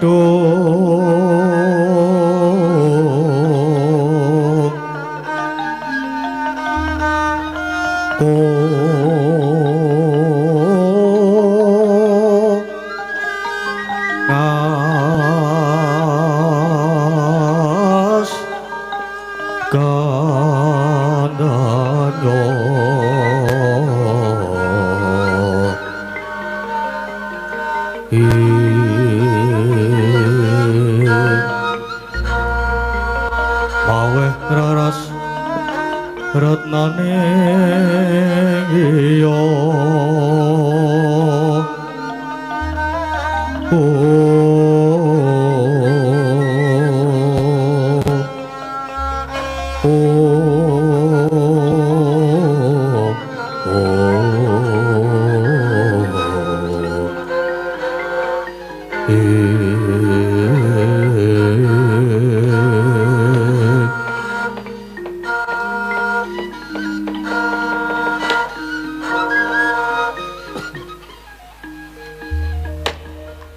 Kadung kas kandanyo maweh raras ratnane iya.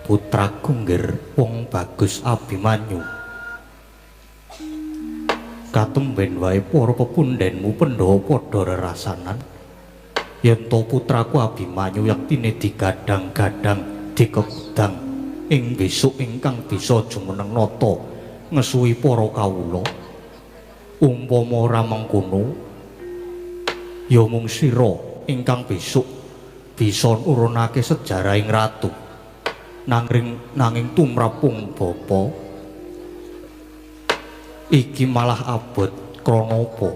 Putraku nggir wong bagus Abimanyu, katemben wae para pepundhenmu Pandhawa padha rerasanan yen to putraku Abimanyu yektine digadhang-gadhang dikekudang ing besuk ingkang bisa jumeneng nata ngesuhi para kawula. Umpama ora mengkono ya mung sira ingkang besuk bisa nurunake sejarahing ratu. Nanging tumrapung bapa iki malah abot krana apa?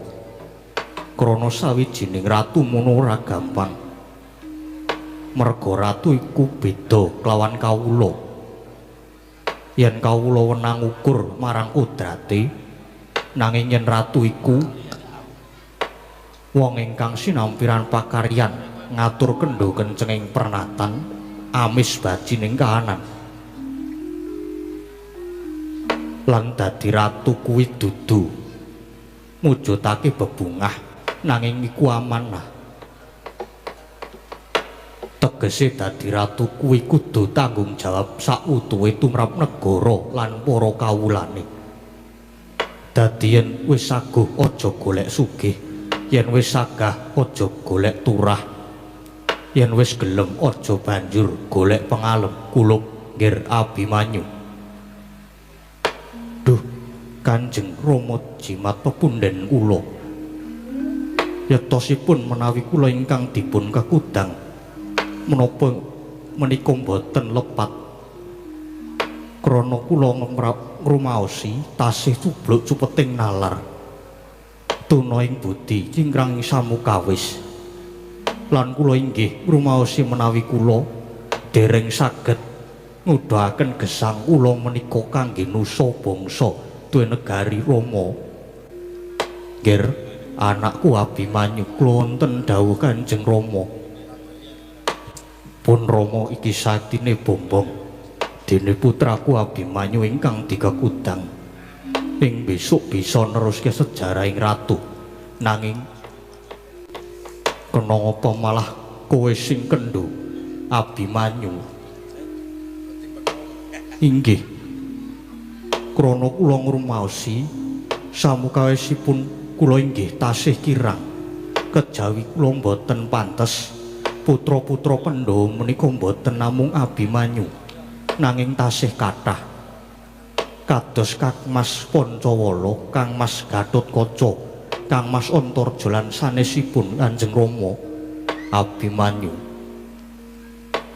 Krana sawijining ratu mono ora gampang. Merga ratu iku beda kelawan kawula. Yen kawula wenang ukur marang kodrate, nanging yen ratu iku wong ingkang sinampiran pakaryan ngatur kendho kencenging pernatan amis bajining kahanan lan dadi ratu kuwi dudu mujudake bebungah, nanging iku amanah. Tegese dadi ratu kuwi kudu tanggung jawab sautuhe tumrap negara lan para kawulane. Dadi yen wis saguh aja golek sugih, yen wis sagah aja golek turah, yen wis gelem aja banjur golek pengalem kulup nggir Abimanyu. Duh, Kanjeng Rama jimat pepundhen kula. Yektosipun menawi kula ingkang dipun kekudang menapa menika mboten lepat krana kula ngrumaosi tasih cubluk cupeting nalar tuna ing budi cingkrang samukawis. Lan kula inggih ngrumaosi menawi kula dereng saged ngudhahaken gesang kula menika kangge nusa bangsa duwe negari Rama. Nggir anakku Abimanyu, kula wonten dawuh Kanjeng Rama. Pun Rama iki satine bombong dene putraku Abimanyu ingkang dikekudang ing besuk bisa neruske sejarahing ratu. Nanging kena apa malah kowe sing kendho Abimanyu? Inggih, krana kula ngrumaosi samukawisipun kula inggih tasih kirang kejawi kula mboten pantes putra-putra Pandhawa menika mboten namung Abimanyu nanging tasih kathah kados Kang Mas Pancawala, Kang Mas Gatotkaca, Kang Mas Antarja lan sanesipun Kanjeng Rama. Abimanyu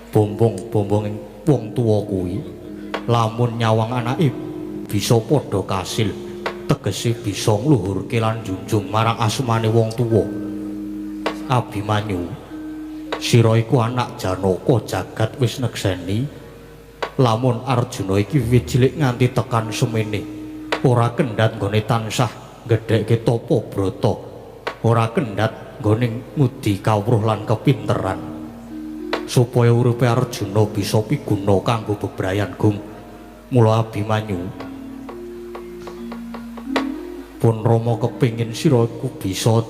bombong-bombong wong tuwa kuwi lamun nyawang anake bisa padha kasil, tegese bisa ngluhurke lan njunjung marang asmane wong tuwa. Abimanyu, sira iku anak Janaka, jagat wis nekseni lamun Arjuna iki wiwit cilik nganti tekan semene ora kendhat nggone tansah gedhekke tapa brata, ora kendhat nggone ngudi kawruh lan kepinteran supaya uripe Arjuna bisa piguna kanggo bebrayan gung. Mula Abimanyu, pun Rama kepingin sira iku bisa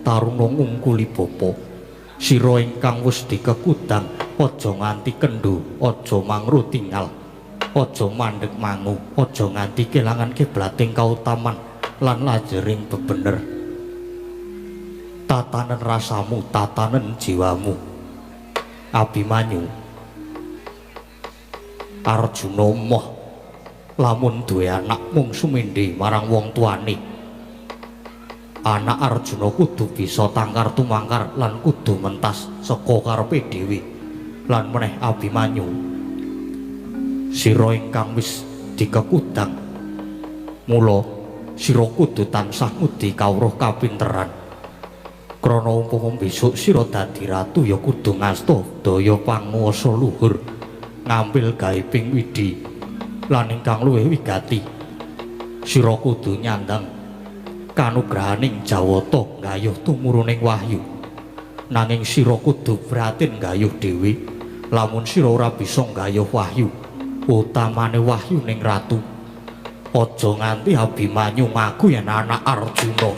taruna ngungkuli bapa. Sira ingkang wis dikekudang aja nganti kendho, aja mangru tingal. Aja mandheg mangu, aja nganti kelangan kiblating kautaman lan lajering bebener. Tatanen rasamu, tatanen jiwamu. Abimanyu, Arjuna moh lamun duwe anak mung sumindhe marang wong tuane. Anak Arjuna kudu bisa tangkar tumangkar lan kudu mentas saka karepe dhewe. Lan meneh Abimanyu, sira ingkang wis dikekudang, mula sira kudu tansah ngudi kawruh kapinteran. Krana umpama besok sira dadi ratu ya kudu ngasta daya panguwasa luhur, ngampil gaibing widhi lan ingkang luwih wigati sira kudu nyandang kanugrahaning Jawata gayuh tumuruning wahyu. Nanging sira kudu prihatin gayuh dhewe. Lamun sira ora bisa gayuh wahyu, utamane wahyu ning ratu, aja nganti Abimanyu ngaku yen anak Arjuna.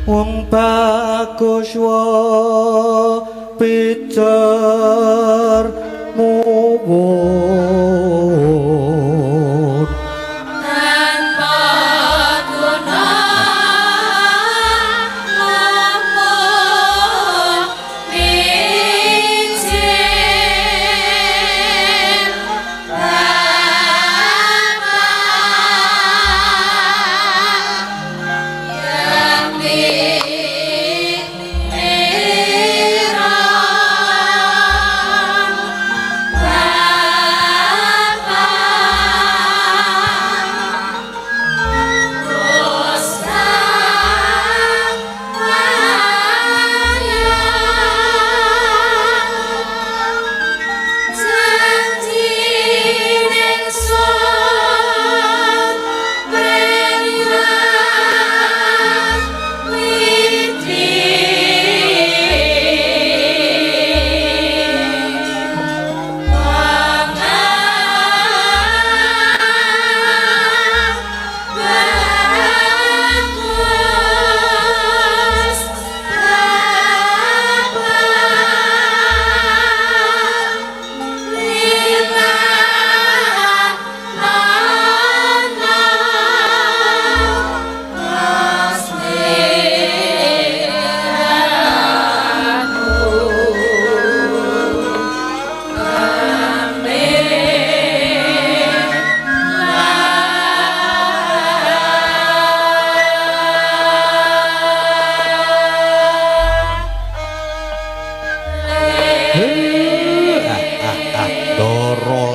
Wong bagus wa pijer muwun tanpa guna lamun ijin Bapak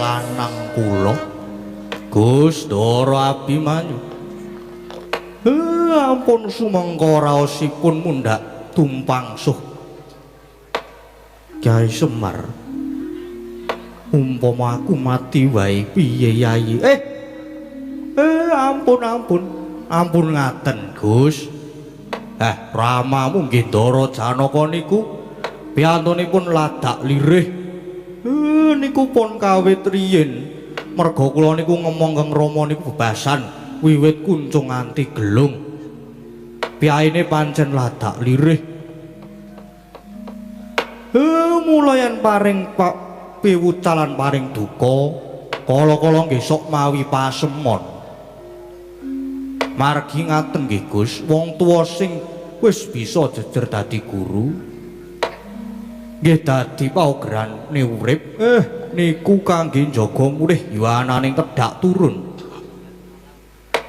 yang Gus Ndara Abimanyu. Ampun sumangga raosipun mundhak tumpang suh. Kyai Semar, umpama aku mati wae piye Yai? Ampun ampun. Ampun ngaten, Gus. Ramamu nggih Ndara Janaka niku piyantunipun ladak lirih. Niku pun kawit riyin. Merga kula niku ngemong keng Rama niku bebasan wiwit kuncung nganti gelung. Piyaine pancen ladak lirih. Mulayan paring pak piwucalan paring duka, kala-kala nggih sok mawi pasemon. Margi ngaten nggih Gus, wong tuwa sing wis bisa jejer dadi guru Nggih dadi paugerane urip niku kangge njaga mulih yuwananing tedhak turun.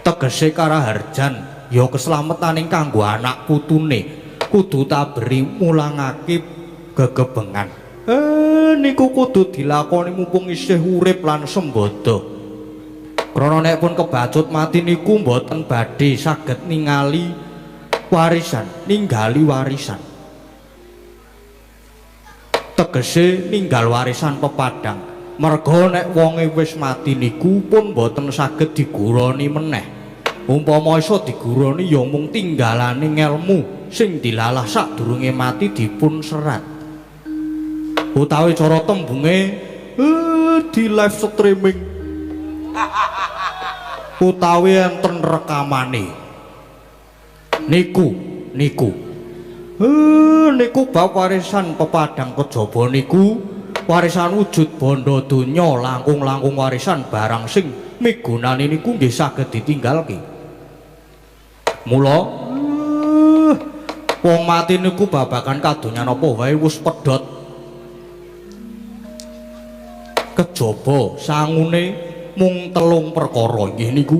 Tegese karaharjan ya keselametaning kanggo anak putune kudu taberi mulangake gegebengan. Niku kudu dilakoni mumpung isih urip lan sembada. Krana nek pun kebacut mati niku mboten badhe saged ningali warisan, ninggali warisan. Tegese ninggal warisan pepadang. Merga nek wonge wis mati niku pun mboten saged diguroni meneh. Umpama iso diguroni ya mung tinggalane ngelmu sing dilalah sadurunge mati dipun serat. Utawi cara tembunge di live streaming. Utawi enten rekamane. Niku, niku. Niku bab warisan pepadang kejaba niku warisan wujud bondo donya langkung-langkung warisan barang sing migunani niku nggih saged ditinggalke. Mula wong mati niku babagan kadonyan apa wae wis pedhot. Kejaba sangune mung telung perkara nggih niku.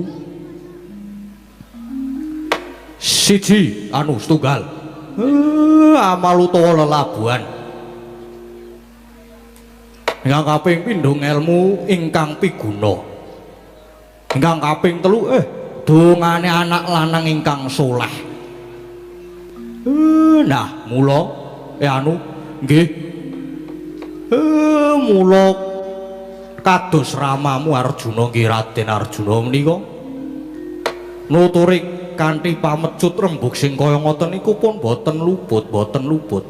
Siji anu setunggal. Amal utawa lelabuhan. Ingkang kaping pindho ngelmu ingkang piguna. Ingkang kaping telu dongane anak lanang ingkang soleh. Nah mula anu nggih. Mula kados ramamu Arjuna nggih Raden Arjuna menika nuturi kanthi pamecut rembug sing kaya ngoten niku pun boten luput, boten luput.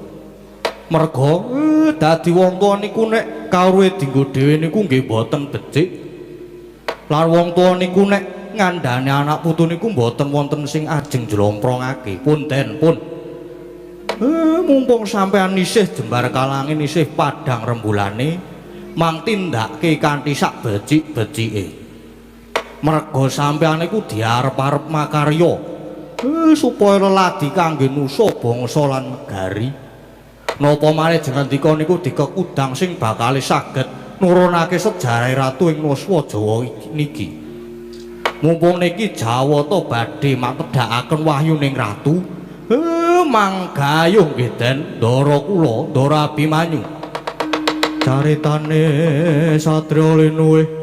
Merga dadi wong tuwa niku nek kawruhe dienggo dhewe niku nggih boten becik. Lan wong tuwa niku nek ngandhani anak putu niku boten wonten sing ajeng jlomprongake. Punten pun. Mumpung sampean isih jembar kalangin isih padhang rembulane, mang tindake kanthi sak becik-becike. Merga sampeyan iku diarep-arep makarya supaya leladi kangge nusa bangsa lan negari. Napa malih jengandika niku dikekudang sing bakal saged nurunake sejarah ratu ing Nuswa Jawa niki. Mumpung niki Jawata badhe matedhakaken wahyuning ratu, manggayuh nggih Den Ndara kula, Ndara Abimanyu. Caritane satriya linuwih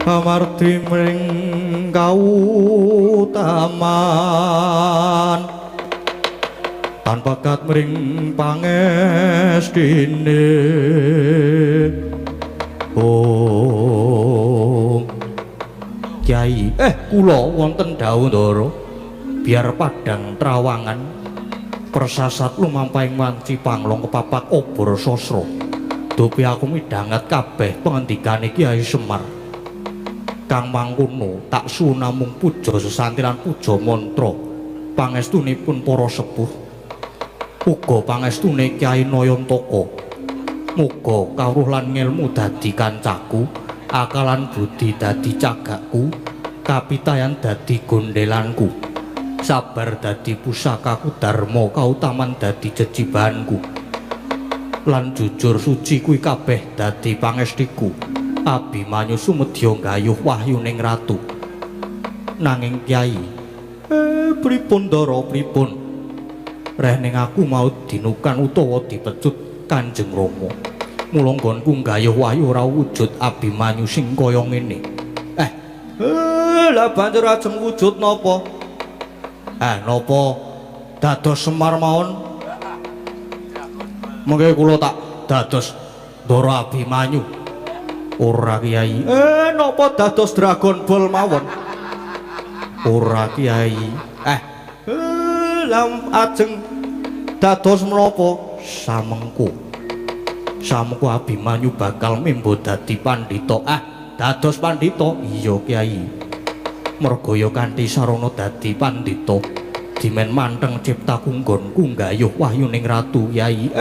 amardi mring kautaman tanpa kat mring pangestine. Om Kyai, kula wonten dawuh Ndara, biar padang trawangan persasat lumampahing wanci panglong kepapak obor sosro. Dupi aku midhanget kabeh pengendikane Kyai Semar. Kang mangkono tak suwun namung puja sesanti lan puja mantra pangestunipun para sepuh, uga pangestune Kyai Nayantaka. Muga kawruh lan ngelmu dadi kancaku, akalan budi dadi cagakku, kapitayan dadi gondelanku, sabar dadi pusakaku, dharma kautaman dadi jejibahanku, lan jujur suci kuwi kabeh dadi pangestiku. Abimanyu sumedya gayuh wahyuning ratu. Nanging Kyai, pripun Ndara, pripun? Reh ning aku mau dinukan utawa dipecut Kanjeng Rama. Mula nggonku gayuh wahyu ora wujud Abimanyu sing kaya ngene. Lah banjur ajeng wujud napa? Napa dados Semar mawon? Mengke kula tak dados Ndara Abimanyu. Ora Kyai. Napa dados Dragon Ball mawon? Ora Kyai. Lah ajeng dados menapa? Samengku. Samengku Abimanyu bakal membo dadi pandhita. Dados pandhita? Iya Kyai. Merga ya kanthi sarana dadi pandhita dimen manteng ciptaku nggonku nggayuh wahyuning ratu Kyai.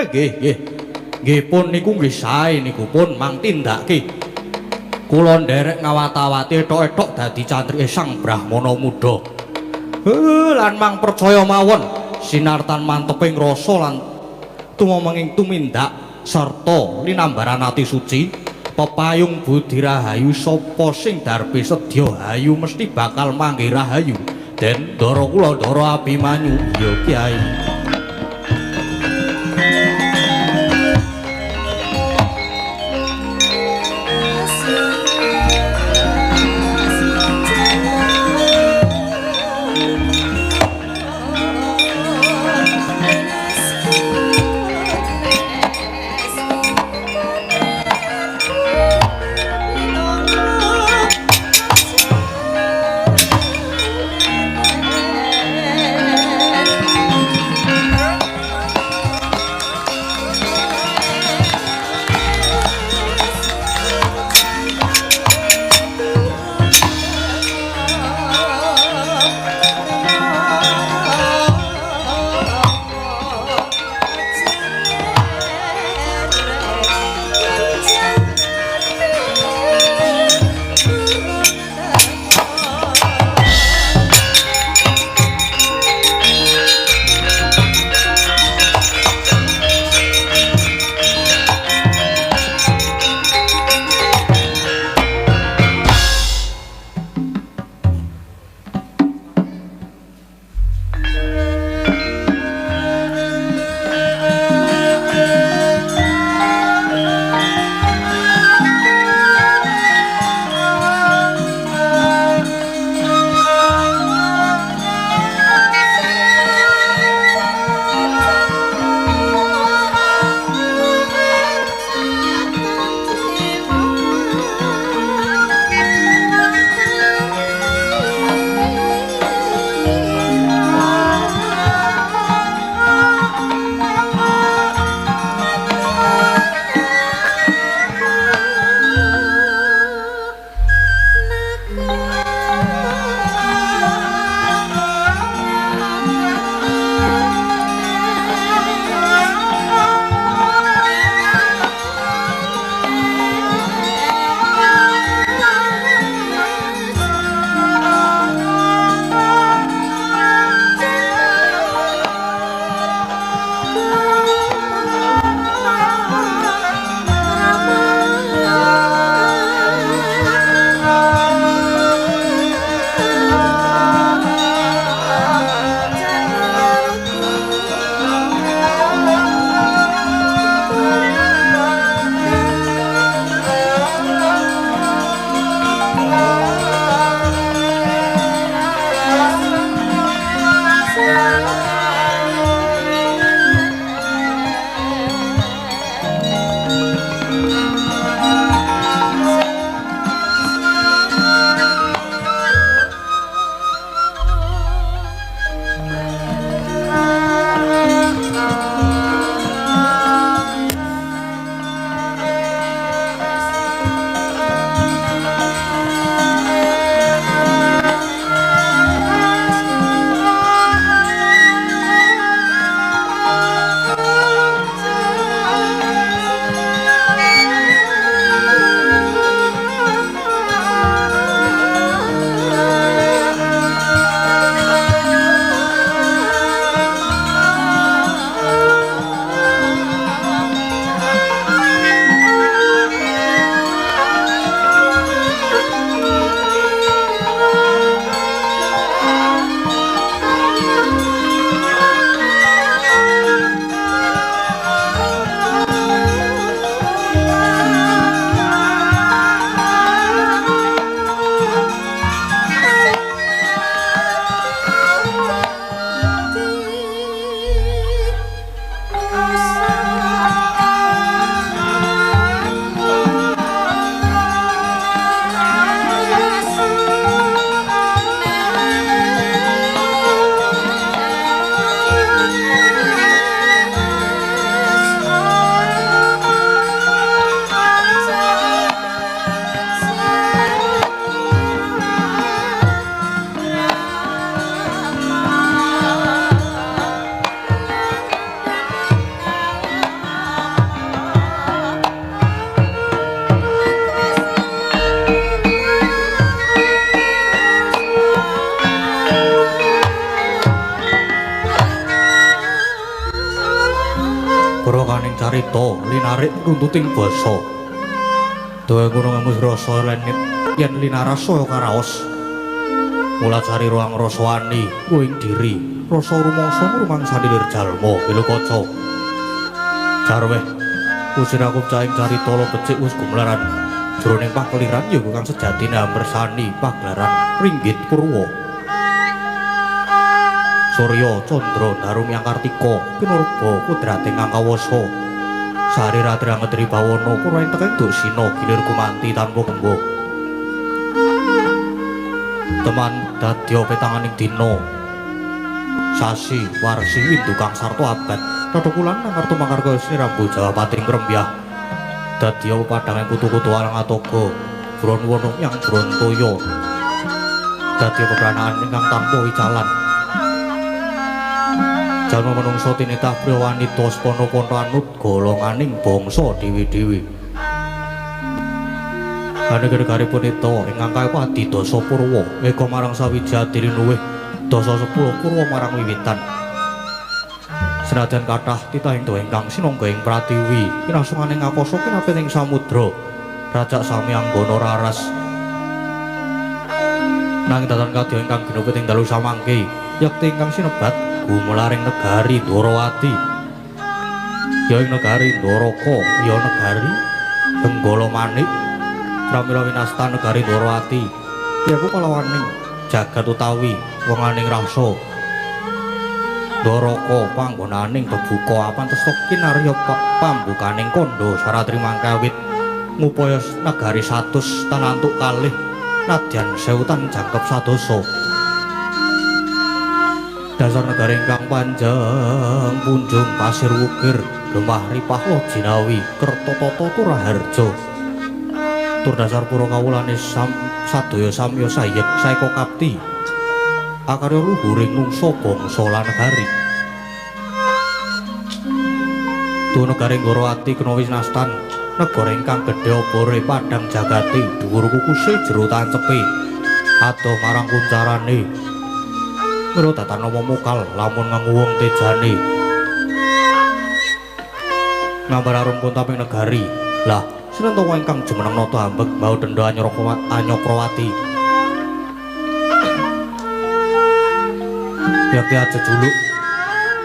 Nggih, nggih. Nggih pun niku nggih sae niku pun mang tindake. Kula nderek ngawat-awati ethok-ethok dadi cantrike Sang Brahmana muda. Lan mang percaya mawon sinartan manteping rasa lan Tumomenging tumindak sarta linambaran ati suci pepayung budi rahayu sapa sing darbe sedya hayu mesti bakal manggih rahayu. Den ndara kula ndara Abimanyu. Ya Kyai. Thank you. Grokaning carita linarik runtuting basa. Dawa gunung emus rasa lenit yen linaras saya karaos. Mula cari ruang rasawani kuing diri, rasa rumangsa ngrumangsani lir jalma Bilokaca. Jarweh usiraku caing carita lo becik wis gumlaran jroning pakeliran ya kang sejatine ambersani pagelaran ringgit purwa. Surya Candra Darumi Kartika kinurba kudrating kang kawasa. Sari ratri angetri bawana purwa ing tekeng Duksina gilir gumanti tanpa kemba. Teman dadya petanganing dina. Sasi warsi windu kang sarta abad. Tatukulan nang kartu makarga snirambu Jawapating Krembyah. Dadya pepadhanging kutu-kutu alang atoga, Bronwana yang Brontoya. Dadya pepranaan ingkang tanpa wicalan. Jalma manungsa tinitah priya wanita spana-pana anut golonganing bangsa dhewe-dhewe. Anegari punita ingkang kaya adidasa purwa eka marang sawiji adilinuwih dasa sepuluh purwa marang wiwitan. Senajan kathah titahing dawa ingkang sinangga ing pratiwi kinasunganing akasa kinapit ing samudra rajak sami anggana raras. Nanging datan kadya ingkang ginupit ing dalu samangke yekti ingkang sinebat gumelaring negari Dwarawati. Ya ing negari Dwaraka, ya negari Benggala Manik, pramila winasta negari Dwarawati. Ya ku palawaning jagat utawi wenganing rasa. Dwaraka panggonaning bebuka apantesta kinarya pambukaning kandha saratri mangkawit ngupaya negari 100 tanantuk kalih nadyan 1000 tan jangkep sadasa. Dasar negara ingkang panjang punjung pasir wukir lemah ripah jinawi kertotata turaharja tur dasar pura kawulane sadaya samya sayek saeka kapti akarya luhuring nungsa bangsa lan negari. Tuhu negari Nggorawati kena winastan negara ingkang gedhe obore padhang jagati dhuwur kukuse jero tancepe adoh marang kuncarane. Mira datanama mokal lamun nganguwung tejane. Ngambar arum kuntaping negari. Lah, sinentawa ingkang jumeneng nata ambek bau denda Anyokrawati. Yakti ajejuluk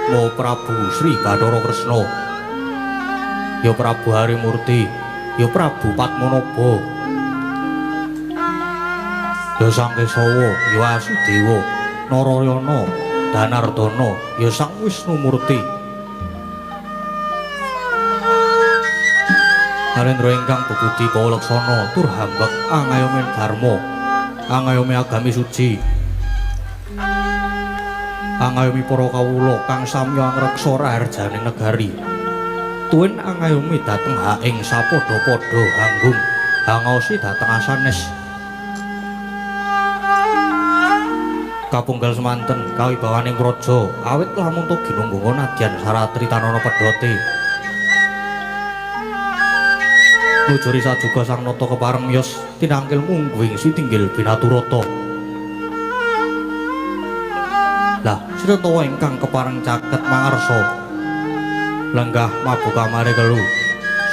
Mo Prabu Sri Bathara Kresna. Ya Prabu Harimurti, ya Prabu Padmanaba. Ya Sang Kesawa, ya Asudewa. Narayana, Danardana, ya Sang Wisnu Murti. Narendra ingkang bebudi bawa laksana tur hambek angayomi dharma, angayomi agami suci, angayomi para kawula kang samya angreksa raharjaning negari. Tuwin angayomi dhateng haing sapadha-padha hanggung hangaosi dhateng asanes. Kapunggal semanten kawibawaning praja awit lamun to ginunggung nadyan saratri tanana pedhote. Nujuri sajuga sang nata kepareng miyos tinangkil mungguing sitinggil binaturata. Lah sinentawa ingkang kepareng caket mangarsa lenggah mabu kamare kelu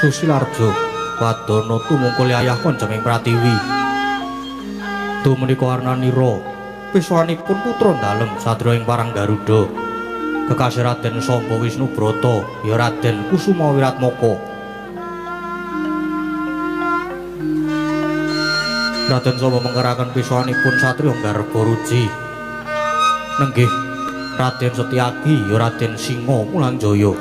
Susilarjo wadana tumungkul yayah konjenging pratiwi. Tumenika warnanira piswanipun putra dalem sadra ing parang Garuda. Kekasih Raden Samba Wisnu Brata ya Raden Kusuma Wiratmaka. Raden Samba mengkeraken piswanipun satriya Garba Ruci. Nenggih Raden Setyaki ya Raden Singa Mulanjaya.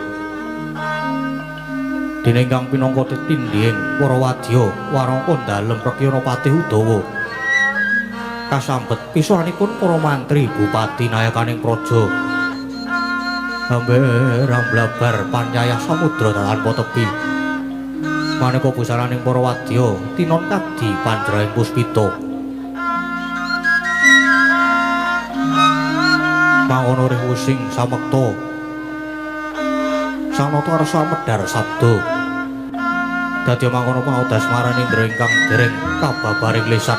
Dene ingkang pinangka tetindhing para wadya warangka dalem Rekyana Patih Udawa. Kasambet pisanipun para mantri bupati nayakaning praja. Amber amblabar pancayah samudra tanpa tepi. Maneka busananing para wadya tinon kadi panjraing puspita. Mangono rih wusing samekta. Sang nata arsa medhar sabda. Dadi mangkono paudas marani indra ingkang dereng kababaring lisan.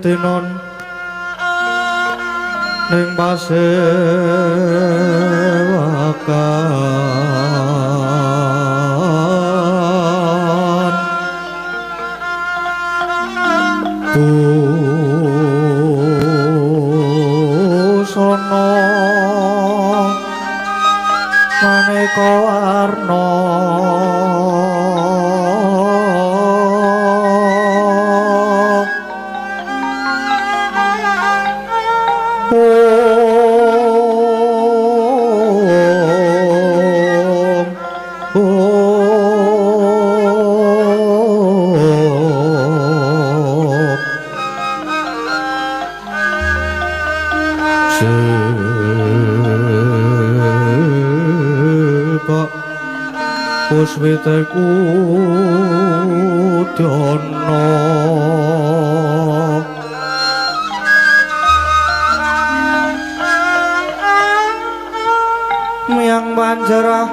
Titinon ning pasewakan busana maneka warna Puswite kudana miyang panjerah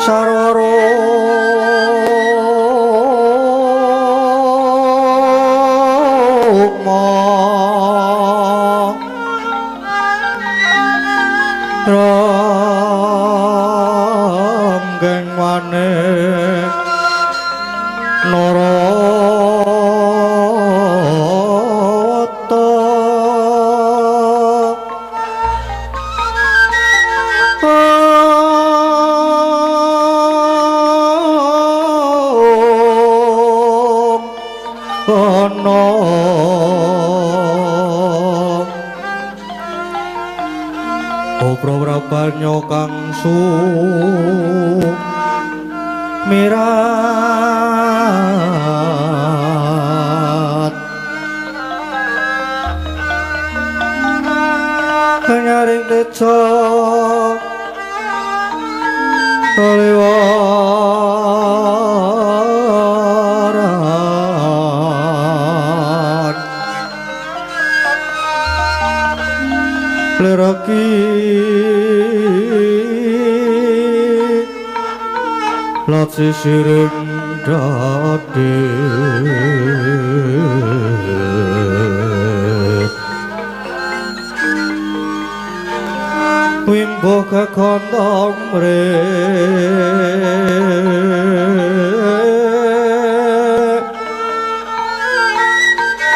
sarwara ukma ranggeng manik Narawata ana Oprabanya kang sumirat nyaring teja kaliwaran leraki lat sisiring dadi wimbo kekontong mrek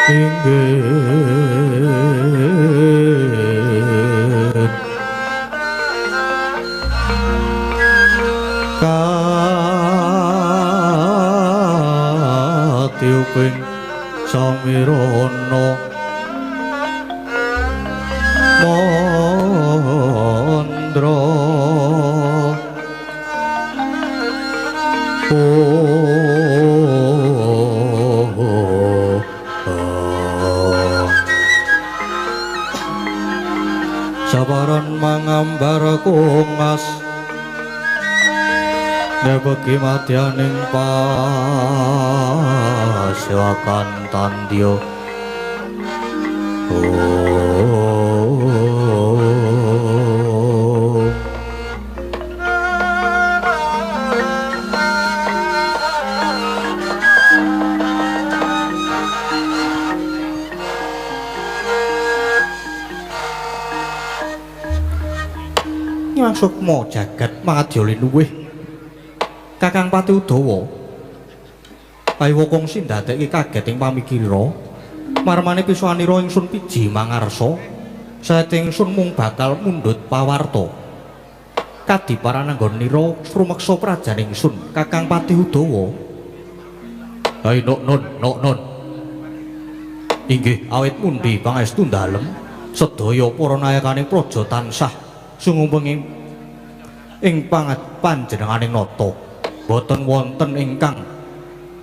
inggih katiuping samirana mandra sabaran mangambar kungas nebegi madyaning pasewakan tandya. Nyang sukma jagat madya linuwih Kakang Pati Udawa Kaiwa kongsi ndadekke kaget ing pamikira marmane pisanira ingsun piji mangarsa saete ingsun mung bakal mundhut pawarta kadiparananggonira srumeksa prajan ingsun Kakang Pati Udawa. Hai nok non nok non inggih awit pundi pangestu dalem sedaya para nayakaning praja tansah sungupeng ing panjenenganing nata boten wonten ingkang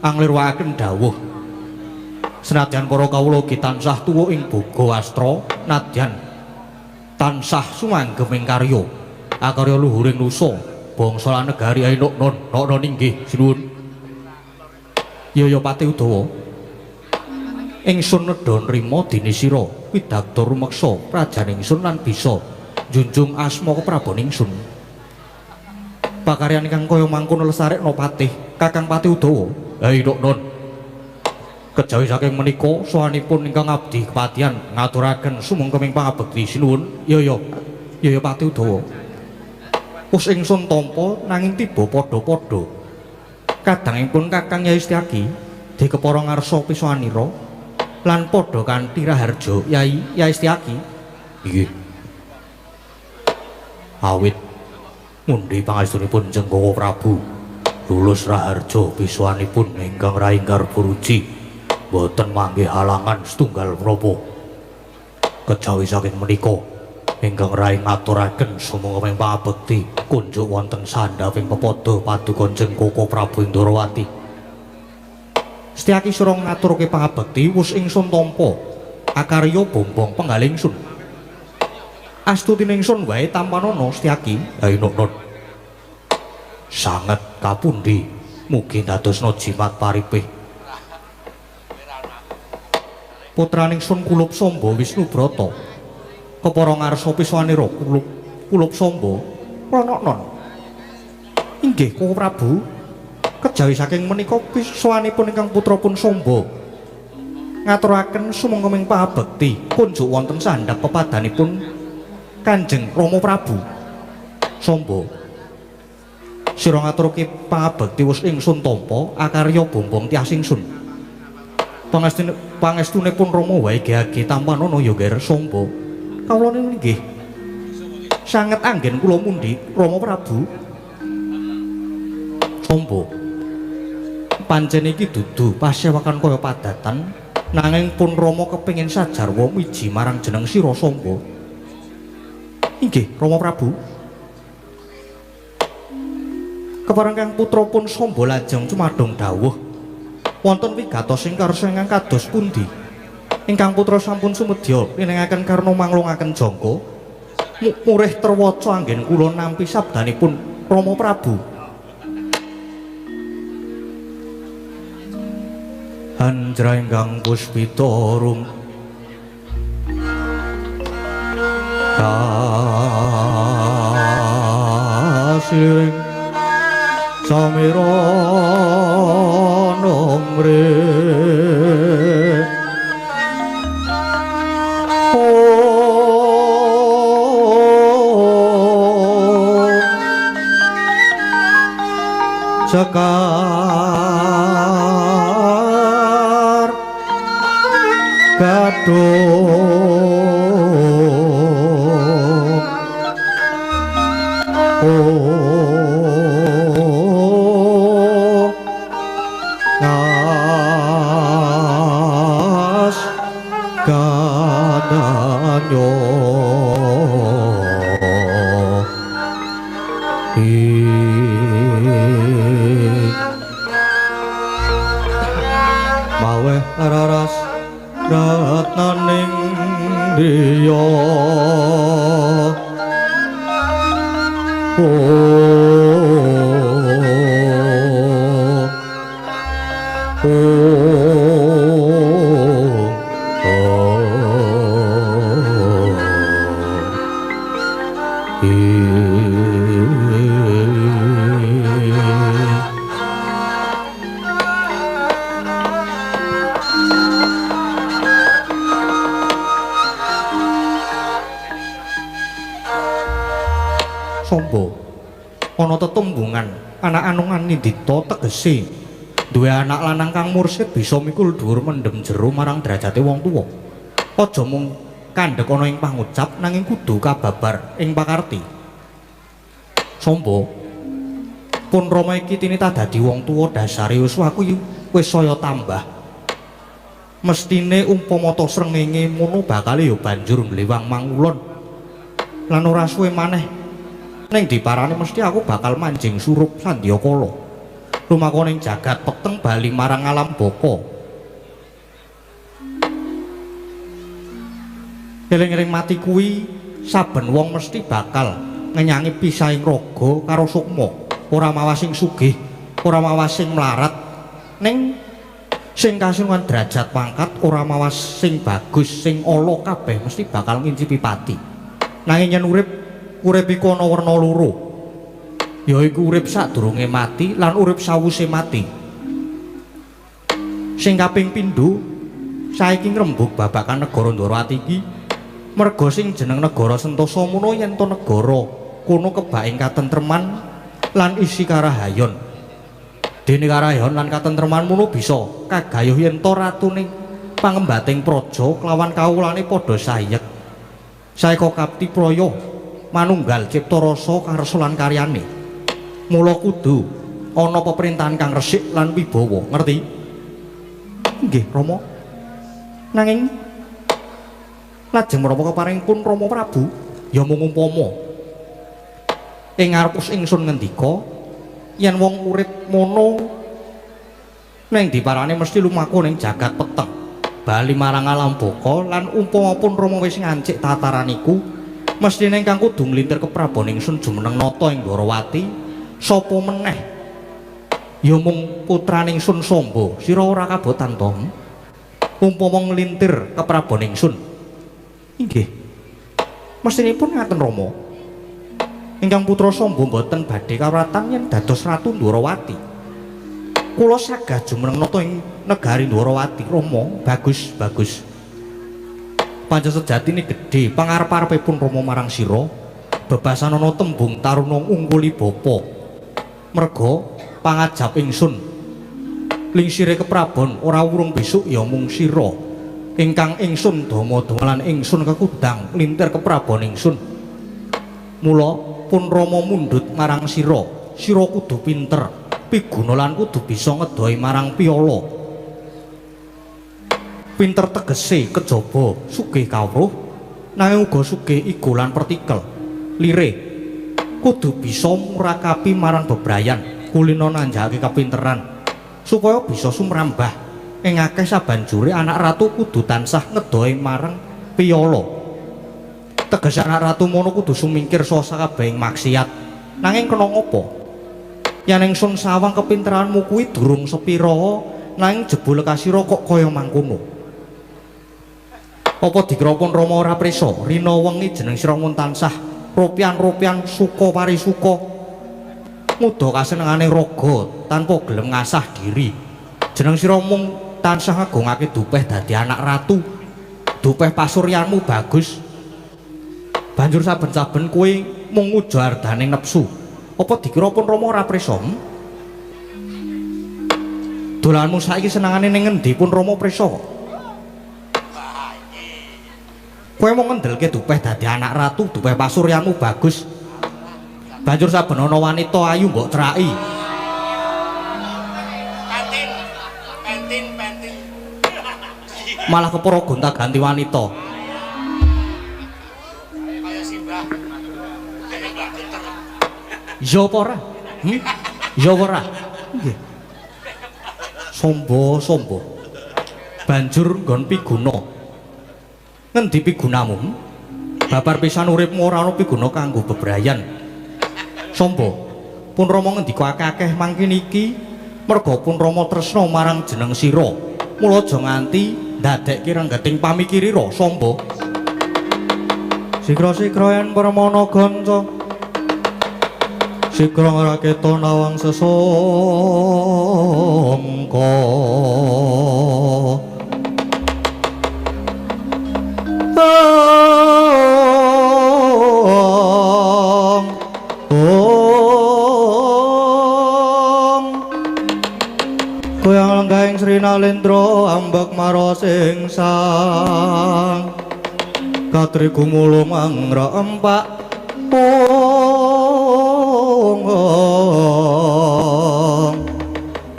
anglirwakaken dawuh senadyan para kawula ugi tansah tuwa ing boga astra nadyan tansah sumanggem ing karya akarya luhuring nusa bangsa lan negari. Ayo nok non nok non inggih sinuwun. Ya ya Pati Udawa ingsun nedha nrima dene sira pidakta rumeksa prajan ingsun lan bisa njunjung asma keprabon ingsun. Pakaryan ingkang kaya mangkono lestarekna patih Kakang Pati Udawa. Hai nok non Kejawi saking menika sowanipun ingkang abdi kepatihan ngaturaken sumangga ing pangabekti sinuwun. Ya ya. Ya ya Pati Udawa. Wis ingsun tampa nanging tiba padha-padha. Kadangipun Kakang Yai Setyaki dikepara ngarsa pisowanira lan padha kanthi raharja Yai Yai Setyaki. Nggih. Awit mundi pangestunipun Jenggawa Prabu lulus raharja pisowanipun ingkang raing Garbaruci boten manggih halangan setunggal menapa. Kejawi saking menika ingkang raing ngaturaken sumangga ing pangabekti kunjuk wonten sandhaping pepada paduka Jengkaka Prabu Indrawati. Setyaki sira ngaturke pangabekti wus ingsun tampa akarya bombong penggalih ingsun. Astutine ingsun wae tampanana Setyaki. Ha inuk-nun. Sanget kapundi mugi dadosna jimat paripih. Putraning Sun Kulup Samba Wisnubrata kepara ngarsa pisowanira Kulup Kulup Samba pranaknon. Inggih Koko Prabu, kejawi saking menika pisowanipun ingkang putra pun Samba ngaturaken sumangga ing pangabekti kunjuk wonten sandhap pepadanipun Kanjeng Rama Prabu. Samba sira ngaturke pangabekti wis ingsun tampa akarya bombong tias ingsun. Pangestunipun Rama wae gehage tampanana ya Ger Samba. Kawula nggih sanget anggen kula mundi Rama Prabu. Samba pancen iki dudu pasewakan kaya padatan nanging pun Rama kepengin sajarwa miji marang jeneng sira Samba. Inggih Rama Prabu. Kepareng kang putra pun Samba lajeng cumadong dawuh wonten wigatos ing karsa ingkang kados pundi? Ingkang putra sampun sumedya linengaken karna manglungaken jangka murih terwaca anggen kula nampi sabdanipun Rama Prabu. Anjra ingkang puspita rum kasiring samira nomre sekar gadung ngas gadanyo maweh raras ratnaning diya Samba ana tetembungan anak anungan nindita tegese duwe anak lanang kang mursid bisa mikul dhuwur mendem jero marang derajate wong tuwa. Aja mung kandhek ana ing pangucap nanging kudu kababar ing pakarti. Samba pun Rama iki tinita dadi wong tuwa dasare yuswa aku wis saya tambah. Mestine umpama ta srengenge ngono bakale ya banjur nglewang mangulon lan ora suwe maneh ning diparane mesti aku bakal manjing surup sandyakala lumaku ning jagat peteng bali marang alam baka. Eling-eling mati kuwi saben wong mesti bakal ngenyangi pisahing raga karo sukma, ora mawas sing sugih, ora mawas sing mlarat, ning sing kasungan derajat pangkat, ora mawas sing bagus, sing ala kabeh mesti bakal ngincipi pati. Nanging yen urip, urip iku ana werna loro, yaiku urip sadurunge mati lan urip sawuse mati. Sing kaping pindho saiki ngrembug babagan negara Ndorowati iki merga sing jeneng negara Sentosa mono yen to negara kono kebak ing katentreman lan isi karahayon. Dene karahayon lan katentreman mono bisa kagayuh yen to ratune pangembating praja kelawan kawulane padha sayek. Saeka kapti praya manunggal cipta rasa karsa lan karyane. Mula kudu ana peperintahan kang resik lan wibawa, ngerti? Nggih, Rama. Nanging lajeng menapa keparing pun Rama Prabu ya mung umpama ing ngarep ingsun ngendika yen wong urip mono ning diparane mesti lumaku ning jagat peteng bali marang alam baka lan umpama pun Rama wis ngancik tataran iku mestine ingkang kudu nglintir keprabon ingsun jumeneng nata ing Ndorowati sapa meneh ya mung putrane ingsun Samba. Sira ora kabotan to umpama nglintir keprabon ingsun? Inggih, mestinipun ngaten Rama. Ingkang putra Samba mboten badhe kawratan yen dados ratu Ndorowati. Kula sagah jumeneng nata ing negari Ndorowati Rama. Bagus, bagus. Pancen sejatine gedhe pangarep-arepipun Rama marang sira. Bebasan ana tembung taruna ngungkuli bapa. Merga pangajap ingsun lingsire keprabon ora wurung besuk ya mung sira ingkang ingsun dama-dama lan ingsun kekudang lintir keprabon ingsun. Mula pun Rama mundhut marang sira, sira kudu pinter, piguna lan kudu bisa ngedohi marang piyala. Pinter tegese kejaba sugih kawruh nanging uga sugih igo lan pertikel. Lire kudu bisa murakapi marang bebrayan, kulina nanjake kepinteran supaya bisa sumrambah ing akeh sabanjure anak ratu kudu tansah ngedohi marang piyala. Tegese anak ratu mono kudu sumingkir saka sakabehing maksiat. Nanging kena ngapa? Yen ingsun sawang kepinteranmu kuwi durung sepira, nanging jebul kasira kok kaya mangkono. Apa dikira pun Rama ora prisa? Rina wengi jeneng sira mun tansah ropian-ropian suka parisuka nguda kasenengane raga tanpa gelem ngasah diri. Jeneng sira mung tansah ngagungake dupeh dadi anak ratu. Dupeh pasuryanmu bagus. Banjur saben-saben kowe mung nguja ardaning nepsu. Apa dikira pun Rama ora prisa? Dolanmu saiki senengane ning ngendi pun Rama prisa kok? Kowe mung ngendelke dupeh dadi anak ratu, dupeh pasuryanmu bagus. Banjur saben ana wanita ayu mbok craki. Pentin, pentin, pentin. Malah kepara gonta-ganti wanita. Kaya simbah. Kaya Mbah Geter. Ya apa ora? Ya apa ora? Nggih. Sombo, sombo. Banjur nggon piguna. Ngendi pigunamu? Babar pisan uripmu ora ana piguna kanggo bebrayan. Sombo, pun Rama ngendika akeh-akeh mangkene iki merga pun Rama tresna marang jeneng sira. Mula aja nganti ndadekke renggeting pamikirira, Sombo. Sikra-sikra yen permana ganca. Sikra ngraketa nawang sesangka. Ong, ong. Goyang lenggahing Sri Nalendra ambek marosing sang. Katri gumulung mangra empak ong.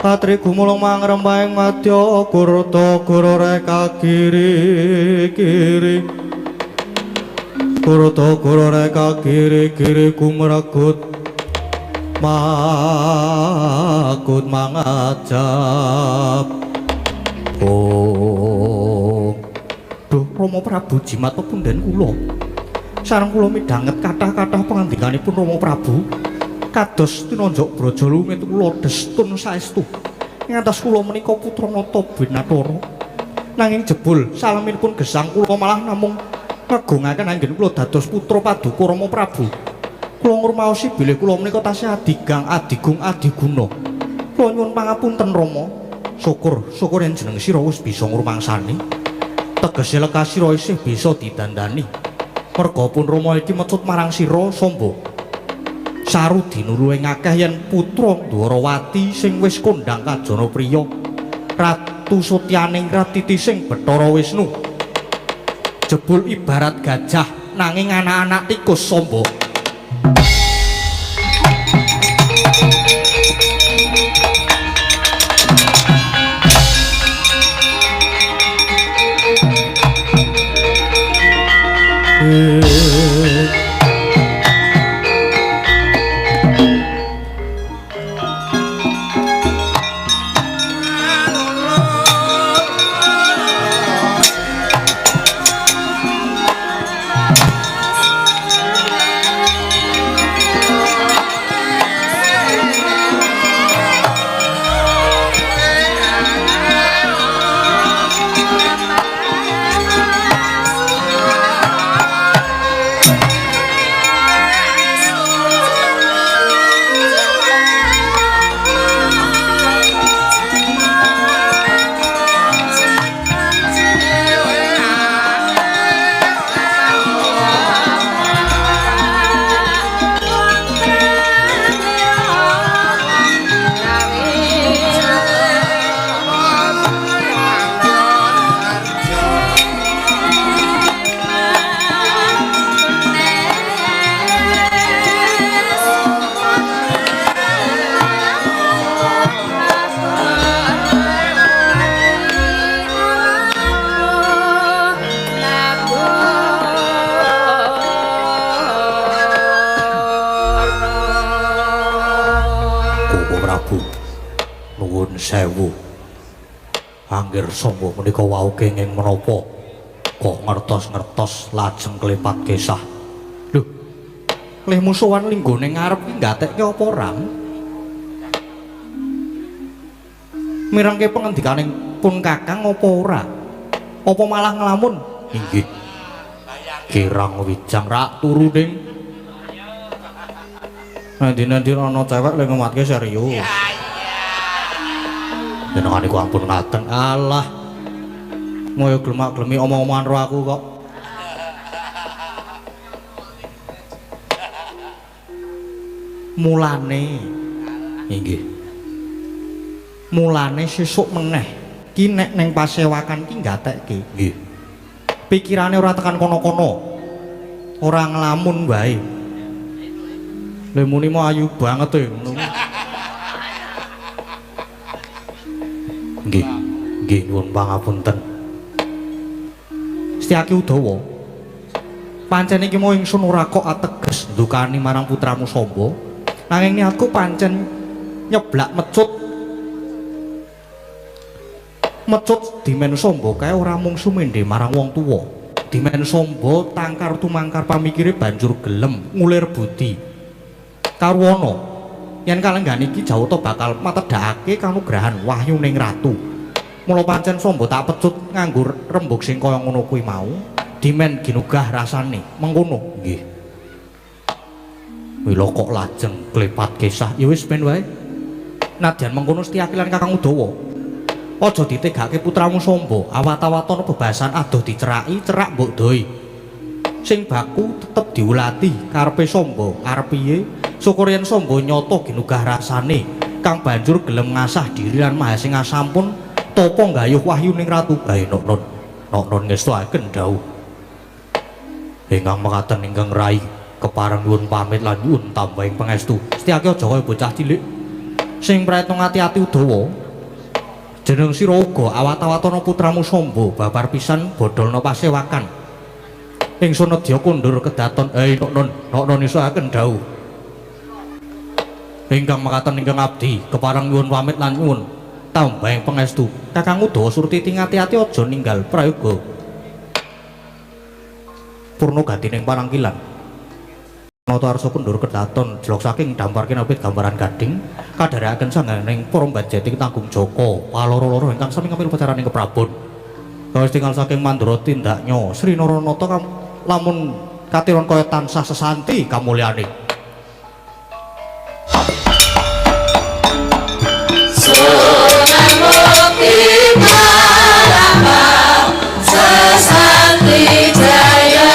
Katri gumulung mangrempahing madya gurta guru reka kiri kiri. Gurta guru reka kiri kiri gumregut makut mangajab. Oh. Duh, Rama Prabu jimat pepunden kula. Sareng kula midhanget kathah-kathah pangandikanipun Rama Prabu. Kados tinonjok braja lumit kula destun saestu. Ing atas kula menika putra Nata Binatara. Nanging jebul salaminipun gesang kula malah namung ngegongaken anggen kula dados putra paduka Rama Prabu. Kula ngrumaosi bilih kula menika tasih adigang, adigung, adiguna. Kula nyuwun pangapunten Rama. Syukur, syukur yen jeneng sira wis bisa ngrumangsani. Tegese lekas sira isih bisa didandani. Merga pun Rama iki mecut marang sira Samba. Saru dinulu ing akeh yen putra Dwarawati sing wis kondhang kajana priya. Ratu Sutyaning Ratiti sing Bathara Wisnu. Jebul ibarat gajah nanging anak-anak tikus Samba. Sewu. Angger Samba menika wau kenging menapa kok ngertos-ngertos lajeng klepat kesah. Lho, leh musuhan linggone ngarep iki gatekke apa ora? Mirengke pengendikaning pun Kakang apa ora? Apa malah nglamun? Inggih. Kirang wijang rak turu ning. Nanti-nanti ana cewek lek ngematke serius. Jenengan niku ampun ngaten. Alah. Moyo glemak-glemi omong-omongan ro aku kok. Mulane inggih. Mulane sesuk meneh ki nek ning pasewakan ki gatekke. Nggih. Pikirane ora tekan kono-kono. Ora nglamun wae. Lha muni mau ayu banget e ngono. Nggih, nggih nyuwun pangapunten. Setyaki Udawa. Pancen iki mau ingsun ora kok ateges ndukani marang putramu Samba. Nanging niatku pancen nyeblak mecut. Mecut dimen Samba kae ora mung sumendhe marang wong tuwa. Dimen Samba tangkar tumangkar pamikire banjur gelem ngulir budi. Karwana yen kalenggan iki Jawata bakal matedhakake kanugrahan wahyuning ratu. Mula pancen Samba tak pecut nganggo rembug sing kaya ngono kuwi mau, dimen ginugah rasane mengkono. Nggih. Mila kok lajeng klepat kesah. Ya wis ben wae. Nadyan mengkono Setyaki lan Kakang Udawa. Aja ditegake putramu Samba, awat-awatan bebasan adoh diceraki, cerak mbok doi. Sing baku tetep diulati karepe Samba, arep piye? Syukur yen Samba nyata ginugah rasane kang banjur gelem ngasah diri lan maha sing asampun tapa nggayuh wahyuning ratu. Bae nok non nok non ngestuaken dawuh ingkang mekaten ingkang rai kepareng nyuwun pamit lan nyuwun tambahing pangestu. Setyaki aja kaya bocah cilik sing praetno ati-ati Udawa. Jeneng sira uga awat-awatana putramu Samba babar pisan bodolna pasewakan. Ingsun nedya kondur kedaton. Nok non nok non ngestuaken dawuh ingkang mekaten ingkang abdi kepareng nyuwun pamit lan nyuwun tambahing pangestu. Kakang Udawa Surtiti ngati-ati aja ninggal prayoga purna gatining parangkilan. Nata arsa kondur kedaton jelok saking dampar kinabit gambaran gading kadherekaken sangganing para mbajeti tanggung jaka paloro-loro ingkang sami ngambil pacaraning keprabon. Kawis tinggal saking mandura tindaknya Sri Naranata lamun katiron kaya tansah sesanti kamulyane. Sunamukti. Sesanti jaya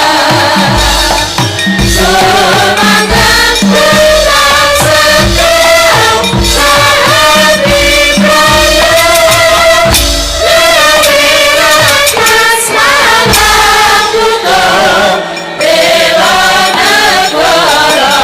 Sumangga pulang sekau Sahabi prayo Lewiran kasmalang butuh Bela negara.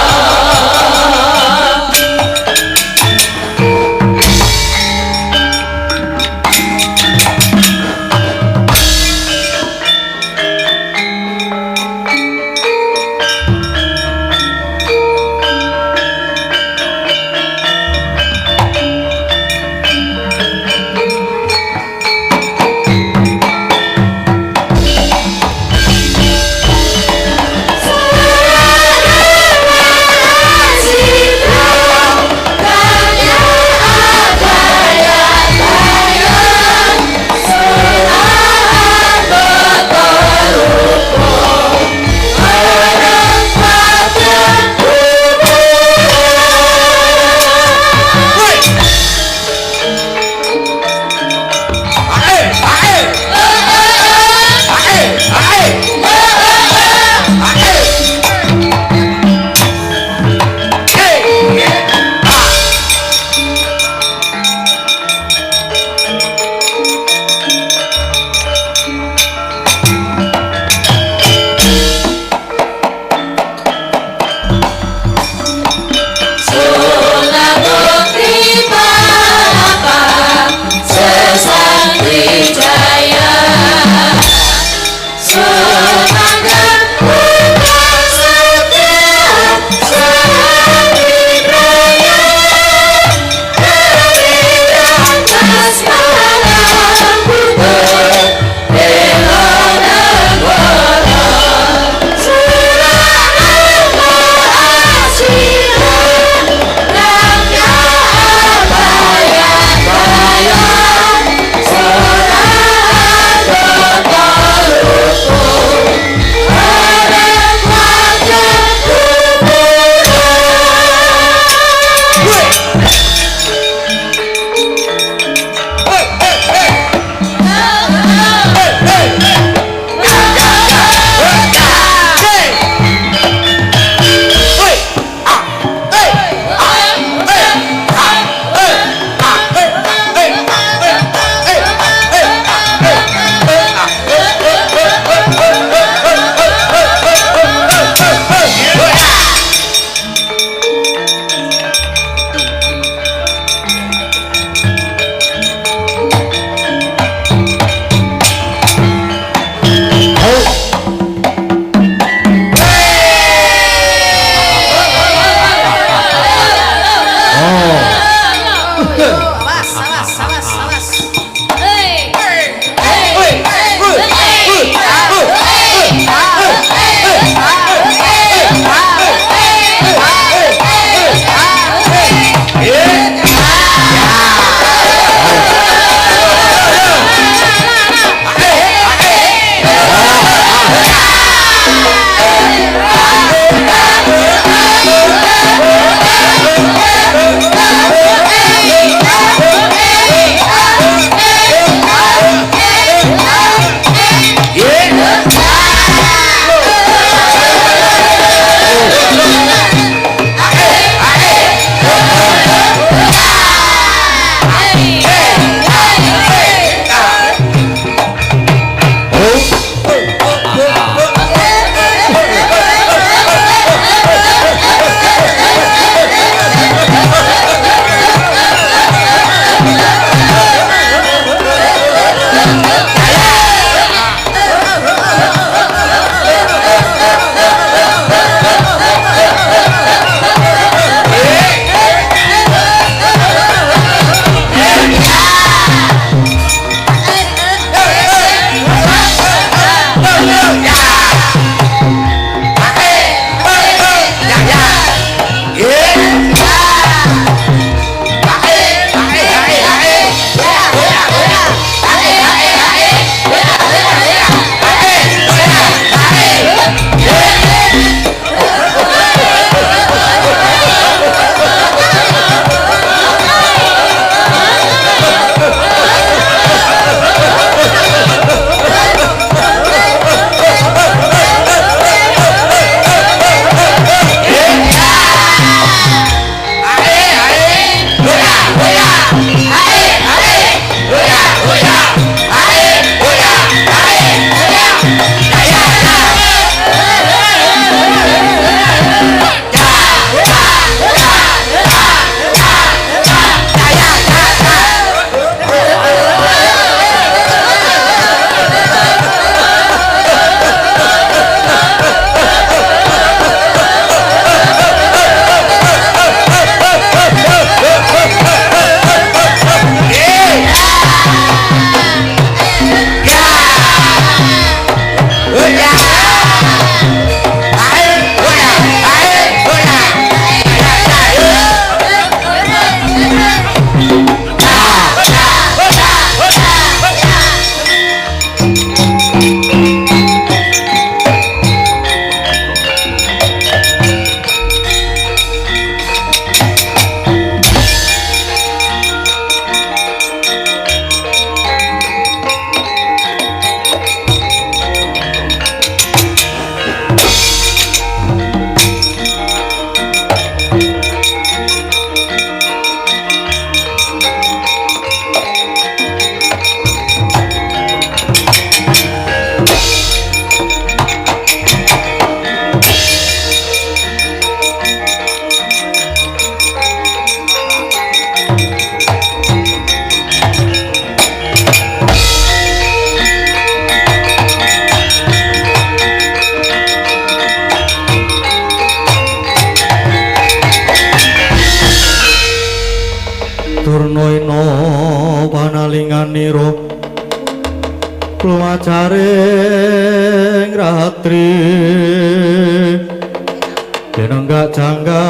Denenggak jangganira.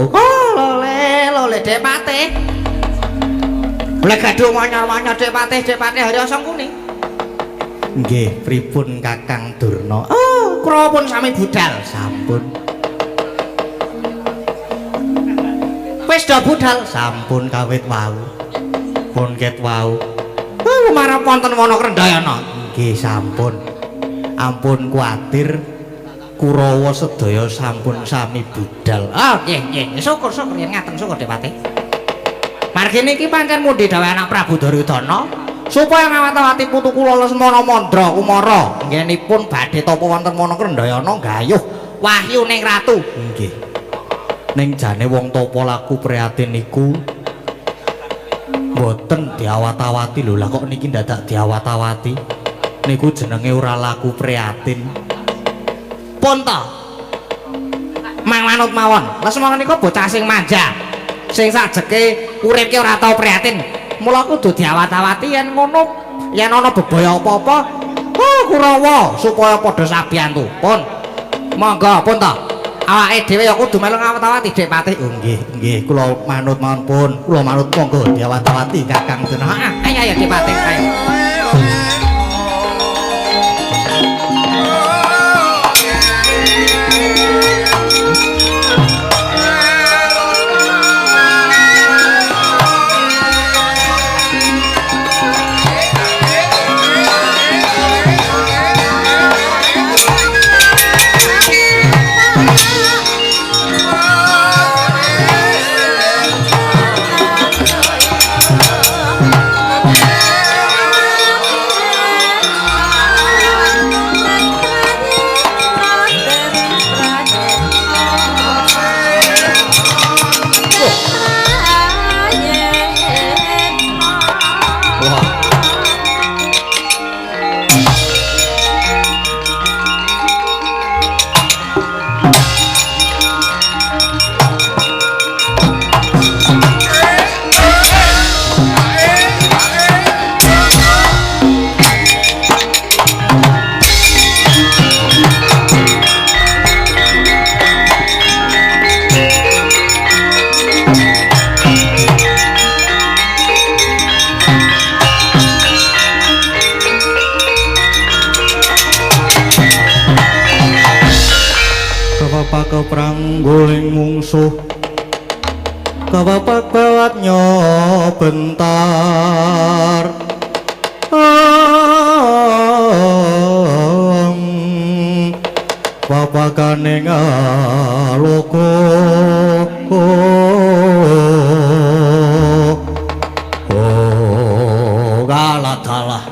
Oh, lole lole Dek Patih. Blegadung wanyar-wanyar Dek Patih, Dek Patih Harya Sangkuni. Nggih, pripun Kakang Durna? Oh, kula pun sami budal. Sampun. Wis do budal. Sampun kawit wau. Pun ket wau. Oh, lumarep wonten wana Krendayana. Nggih, sampun. Ampun kuwatir, Kurawa sedaya sampun sami budal. Oh, nggih, nggih. Syukur, syukur yen ngaten syukur Dek Patih. Margi niki pancen mundhi dawuh anak Prabu Duryudana supaya ngawat-awati putu kula Lesmana Mandra Kumara nggenipun badhe tapa wonten wana Krendayana gayuh wahyu ning ratu. Nggih. Ning jane wong tapa laku prihatin niku mboten diawat-awati lho. Lah kok niki ndadak diawat-awati? Niku jenenge ora laku prihatin. Pun ta. Mang manut mawon. Lesmana nika bocah sing manja. Sing sajeke uripke ora tau prihatin. Mula kudu diawat-awati yen ngono, yen ana bebaya apa-apa, oh Kurawa supaya padha sabiyantu. Pun. Monggo pun ta. Awake dhewe ya kudu melu ngawat-awati Dek Patih. Oh nggih, nggih, kula manut mawon pun. Kula manut monggo diawat-awati Kakang Durna. Heeh, ayo ayo Dek Patih, ayo. Wah. Kapapak prangguling mungsuh, kapapak bawatnya bentar. Papakane ngaloko. Oh, kalah dalah.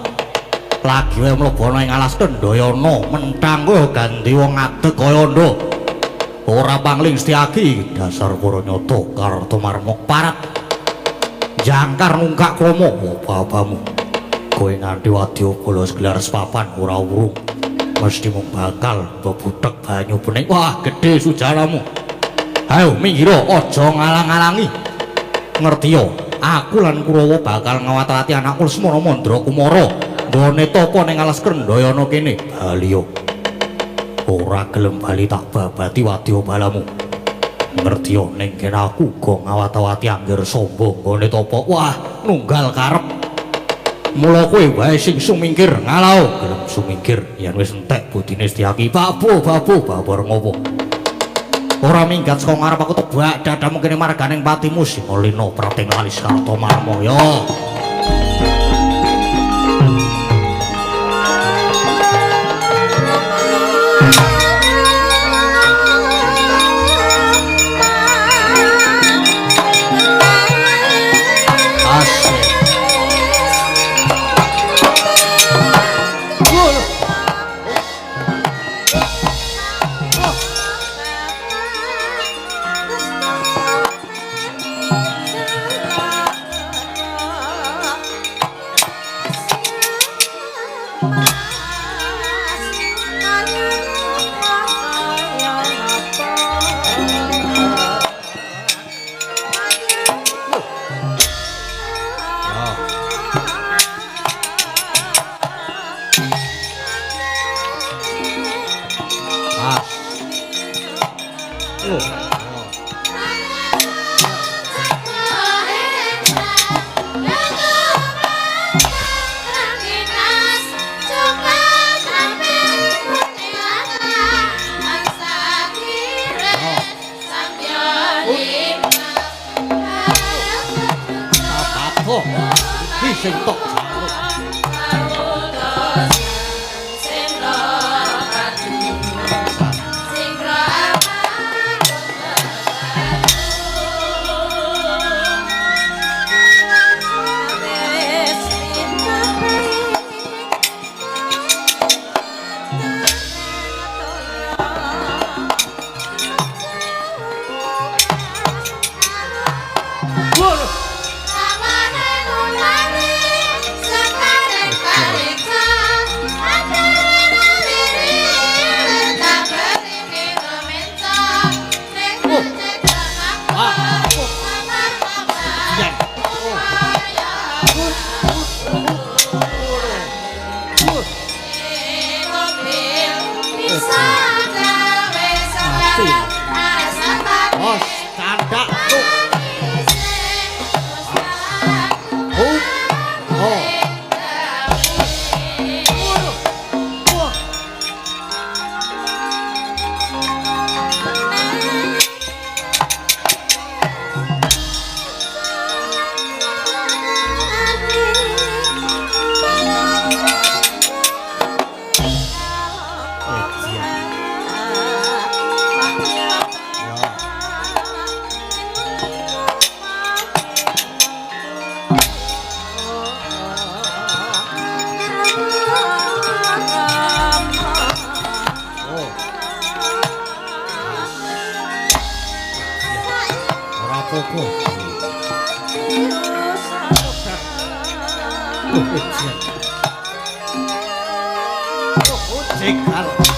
Lagi wae mlebu ana ing alas Kendayana, menthang kowe ganti wong ngadeg kaya ndha. Ora pangling Setyaki, dasar para nyata Kartomarma parat. Jangkar nungkak kromo babamu. Kowe nganti wadyabala segelar sepapan ora wurung. Mesti mung bakal bebutek banyu bening. Wah, gedhe sujaramu. Ayo minggiro, aja ngalang-alangi. Ngerti yo, aku lan Kurawa bakal ngawat-awati anakku Lesmana Mandra Kumara. Nggone tapa ning alas Kendayana kene. Bali yo. Ora gelem bali tak babati wadyabalamu. Ngerti yo ning kene aku uga ngawat-awati angger sombong nggone tapa. Wah, nunggal karep. Mula kowe wae sing sumingkir ngalao. Gelem sumingkir yen wis entek budine Setyaki. Babu, babu, babar ngopo? Ora minggat saka ngarep aku tebak dadamu kene marganing patimu Singalina Prating Lalis Kartomarma ya. Asik. sing tok jaluk.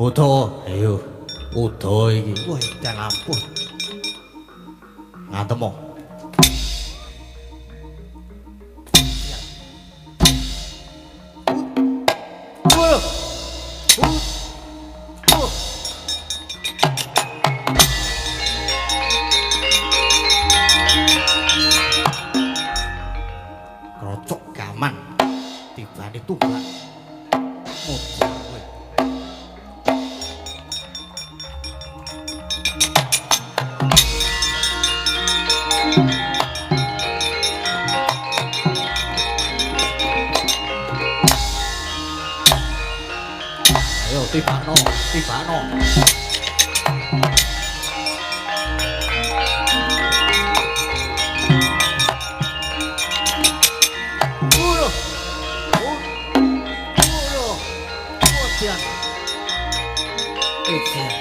Uda, ayo. Uda iki. Wah, edan ampuh. Ngantem kok. Krocok gaman tibane tumbak. Modar kowe. Tibakno. Buruh. Buruh. Edan. Edan.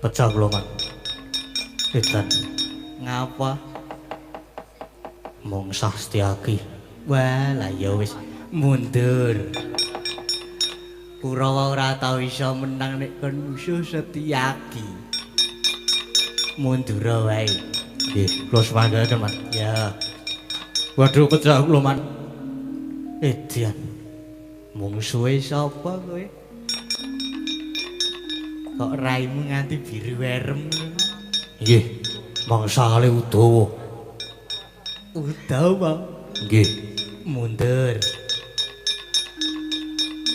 Pecah kula, Man. Edan. Ngapa? Mung Sastyaki. Wah, lah ya wis mundur. Kurawa ora tau iso menang nek kon musuh Setyaki. Mundur wae. Nggih, kula semanggaken, Man. Ya. Waduh, pecah kula, Man. Edan. Mungsuhe sapa kowe? Kok raimu nganti biru erem? Nggih, mangsa kali Udawa. Udawa? Nggih. Mundur.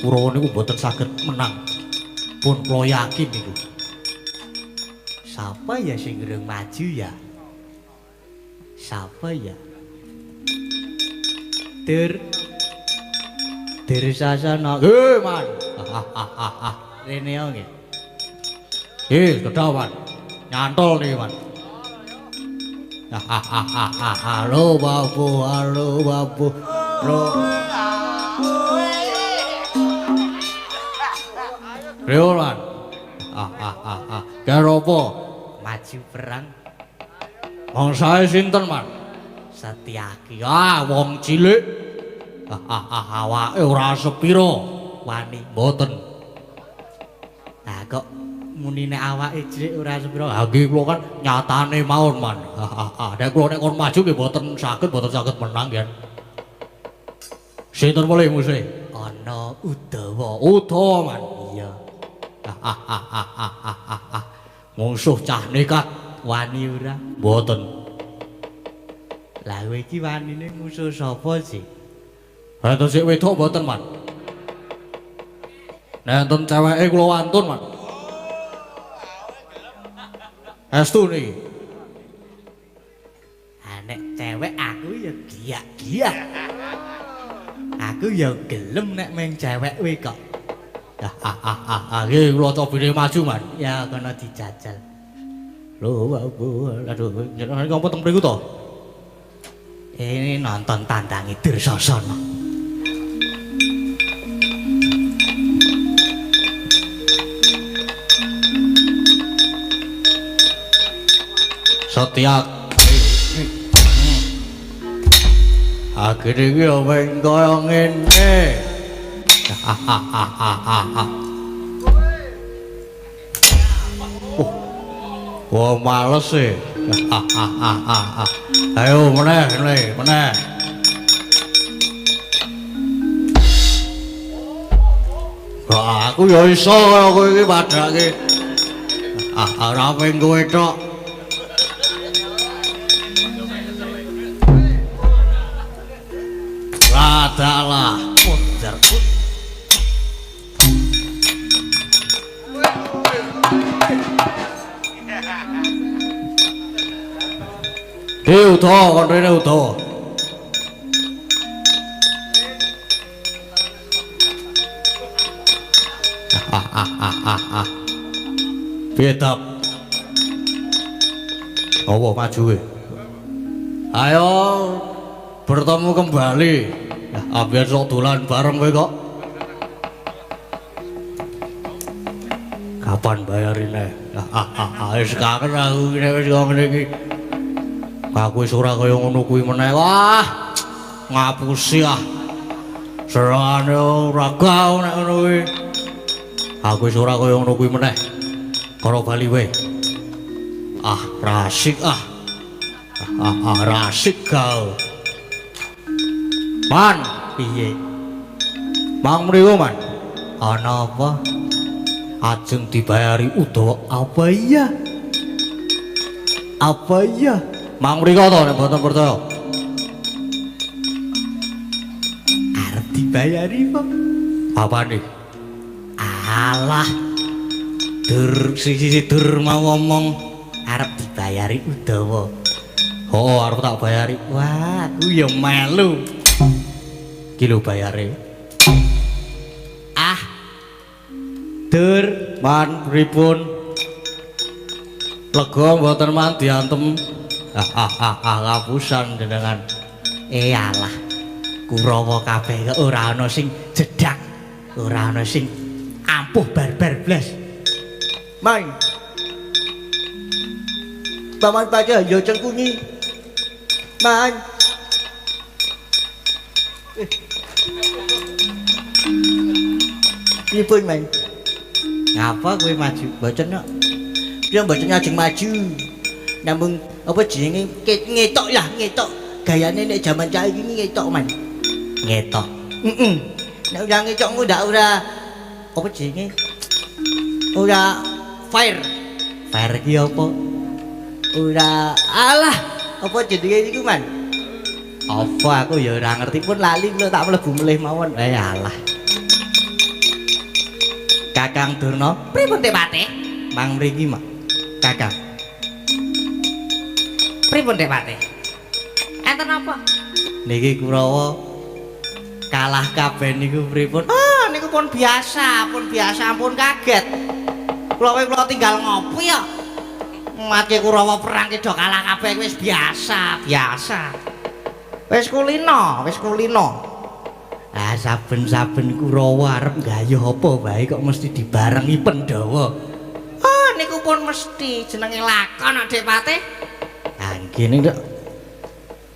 Kurawa niku mboten saged menang. Pun kula yakin niku. Sapa ya sing ngrung maju ya? Sapa ya? Dur. Dursasana. Heh, Man. Rene yo nggih. Heh, kedawan. Nyantol niki, Man. Halo babu, halo babu. Lo. Rio, Man. Karo apa? Maju perang. Mangsae sinten, Man? Setyaki. Ah, wong cilik. Awake ora sepira. Wani mboten. Lah kok muni nek awake cilik ora sepira. Ha nggih kula kan nyatane mawon, Man. Nek kula nek kon maju nggih mboten saged menang yen. Sinten boleh musuhe? Ana Udawa. Udawa, Man. Iya. Musuh cah nekat. Wani ora? Mboten. Lah kowe iki wanine musuh sapa sih? Enten sik wedok mboten, Man? Nek enten ceweke kula wantun, Man. Estu niki. Ha nek cewek aku ya giyak-giyak. Aku ya gelem nek meng cewek kowe kok. Nggih kula cobine maju, Man. Ya kono dijajal. Lho, aduh, jenengan ngopo teng mriku to? Ini nonton tandangi Dursasana. Setyaki. Akhire iki ya wing kaya ngene. Wah, males e. Ayo meneh, meneh, meneh. Wah, aku ya iso kaya kowe iki padhake. Ora ping kowe tok. Radalah ujar. Udawa, kon rene Udawa. Piye tap? Apa maju kowe? Ayo bertemu kembali. Biar sok dolan bareng kowe kok. Kapan bayarine? Wis kangen aku nek wis ngene iki. Aku wis ora kaya ngono kuwi meneh. Wah, ngapusi ah. Serane ora gau nek ngono kuwi. Aku wis ora kaya ngono kuwi meneh. Karo bali wae. Ah, rasik ah. Rasik gau. Man, piye? Mang mriku, Man. Ana apa? Ajeng dibayari Udawa. Apa iya? Apa iya? Mang mriko to nek mboten percaya. Arep Dibayari kok. Apane? Alah. Dur sisi dur mau ngomong arep dibayari Udawa. Oh, arep tak bayari. Wah, aku ya melu. Iki lho bayare. Ah. Dur, man pripun? Lega mboten man diantem. Ah, ngapusan jenengan. Eh alah. Kurawa kabeh ora ana sing jedak, ora ana sing ampuh barbar blas. Man. Paman pada yo cengkungi. Man. Pripun, Man? Ngapa kowe maju? Mboten kok. Piye mboten ajeng maju. Namung apa jenenge ngetok lah, ngetok. Gayane nek jaman saiki ngetok, Man. Ngetok. Heeh. Nek ora ngetok engko ndak ora apa jenenge? Ora fire. Fire ki apa? Ora alah, apa jenenge niku, Man? Apa aku ya ora ngerti pun lali lho tak mlebu melih mawon. Eh alah. Kakang Durna, Pripun Dik Patih? Mang mriki, Mak. Kakang. Pripun Dik Patih? Enten apa? Niki Kurawa kalah kabeh niku pripun? Ah, niku pun biasa, ampun kaget. Kula kowe kula tinggal ngopi ya. Matke Kurawa perang ki do kalah kabeh wis biasa, biasa. Wis kulino, wis kulino. Ah, saben-saben Kurawa arep nggayuh apa wae kok mesti dibarengi Pandhawa. Ah, niku pun mesti jenenge lakon kok Dik Patih. Ah, ngene kok.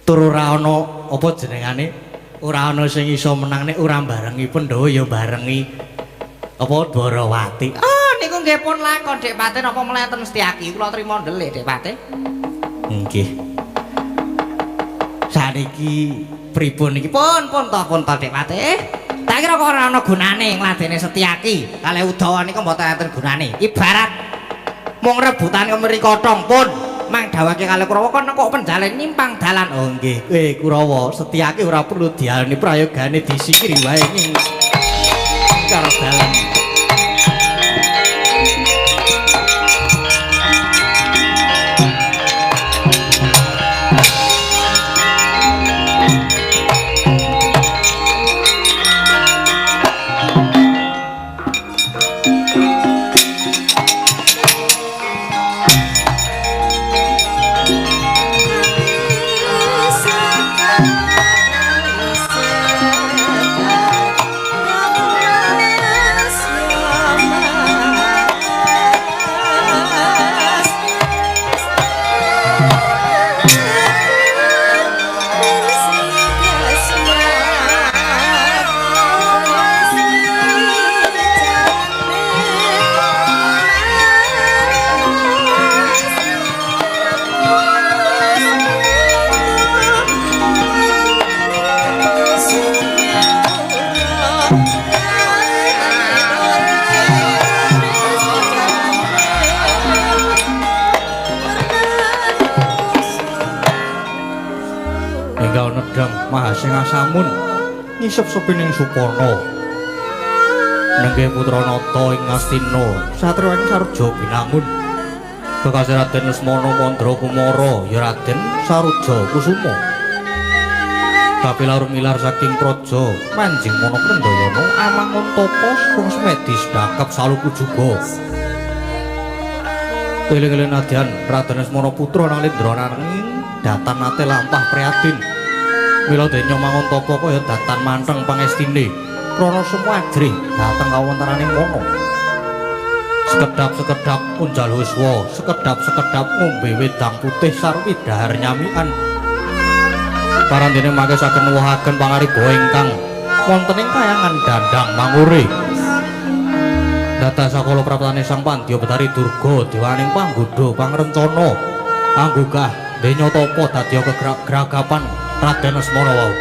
Tur ora ana apa jenengane? Ora ana sing iso menang nek ora barengi Pandhawa ya barengi apa Dwarawati. Ah, niku nggih pun lakon Dik Patih napa mlenten Setyaki kula trima ndelik Dik Patih. Nggih. Saniki pripun iki? Pun pun to pun to Dik Patih. Tak kira kok ora ana gunane ngladene Setyaki kalih Udawa niku mboten enten gunane. Ibarat mung rebutan kemeri kotong pun mang dawake kalih Kurawa kon kok penjalen nyimpang dalan. Oh nggih, kowe Kurawa Setyaki ora perlu dialani prayogane disikiri wae ning karo dalan. Enggal nedang Mahasingasamun ngisep sepining Suparna. Nenggih putra nata ing Ngastina, satriya ing Sarja Binangun. Kekasih Raden Lesmana Mandra Kumara ya Raden Saruja Kusuma. Kapila rumilar saking praja manjing Manakrendayana amangun tapa sung semedi sedakep saluku juga. Eling-eling nadyan Raden Lesmana putra Nalendra nanging datan nate lampah prihatin. Mila denya mangun tapa kaya datan manteng pangestine. Krana semua ajrih dhateng kawontenane mana. Sekedap-sekedap unjal huswa, sekedap-sekedap ngombe wedang putih sarwi dahar nyamikan. Parandene mangke saged nuwuhaken pangaribawa ingkang wonten ing kayangan dandang mangure. Data sakala praptane Sang Pandya Betari Durga dewaning panggodha pangrencana anggugah denya tapa dadi kegragapan Raden Lesmana wau.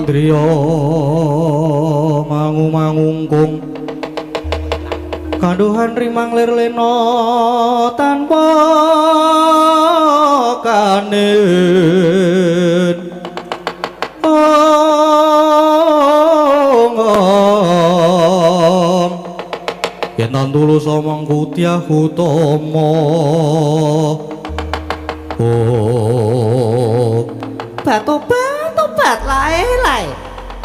Indriya mangu-mangungkung kanduhan rimang lir lena tanpa kanen. Ong yen tulus omong kutyah utama. Oh Batobat tobat lae lae.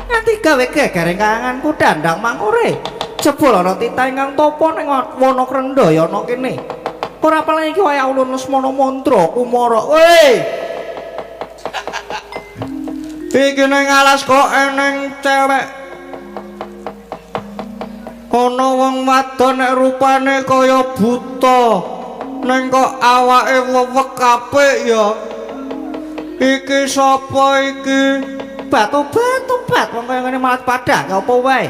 Nganti gawe geger kayanganku dandang mangure. Jebul ana titah ingkang tapa ning wana Krendayana kene. Ora paling iki wayah ulun Lesmana Mandra Kumara. Woi. Iki ning alas kok eneng cewek. Ana wong wadon nek rupane kaya buta, ning kok awake wewek apik ya. Iki sapa iki? Batobat tobat wong kaya ngene malah padhang apa wae.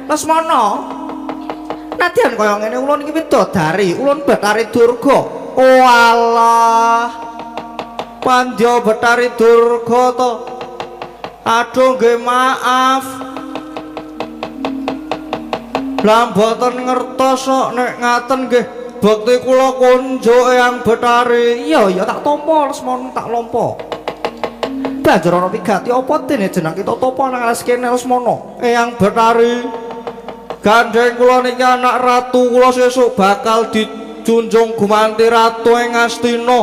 Lesmana. Nadyan kaya ngene ulun iki widodari, ulun Bathari Durga. Oh alah. Pandya Bathari Durga to. Aduh nggih maaf. Lah mboten ngertos kok nek ngaten nggih bekti kula kunjuk Eyang Bathari. Iya iya tak tampa Lesmana tak lampa. Banjur ana wigati apa dene jeneng kita tapa nang alas kene Lesmana? Eyang Bathari, gandeng kula niki anak ratu, kula sesuk bakal dijunjung gumanti ratu ing Astina.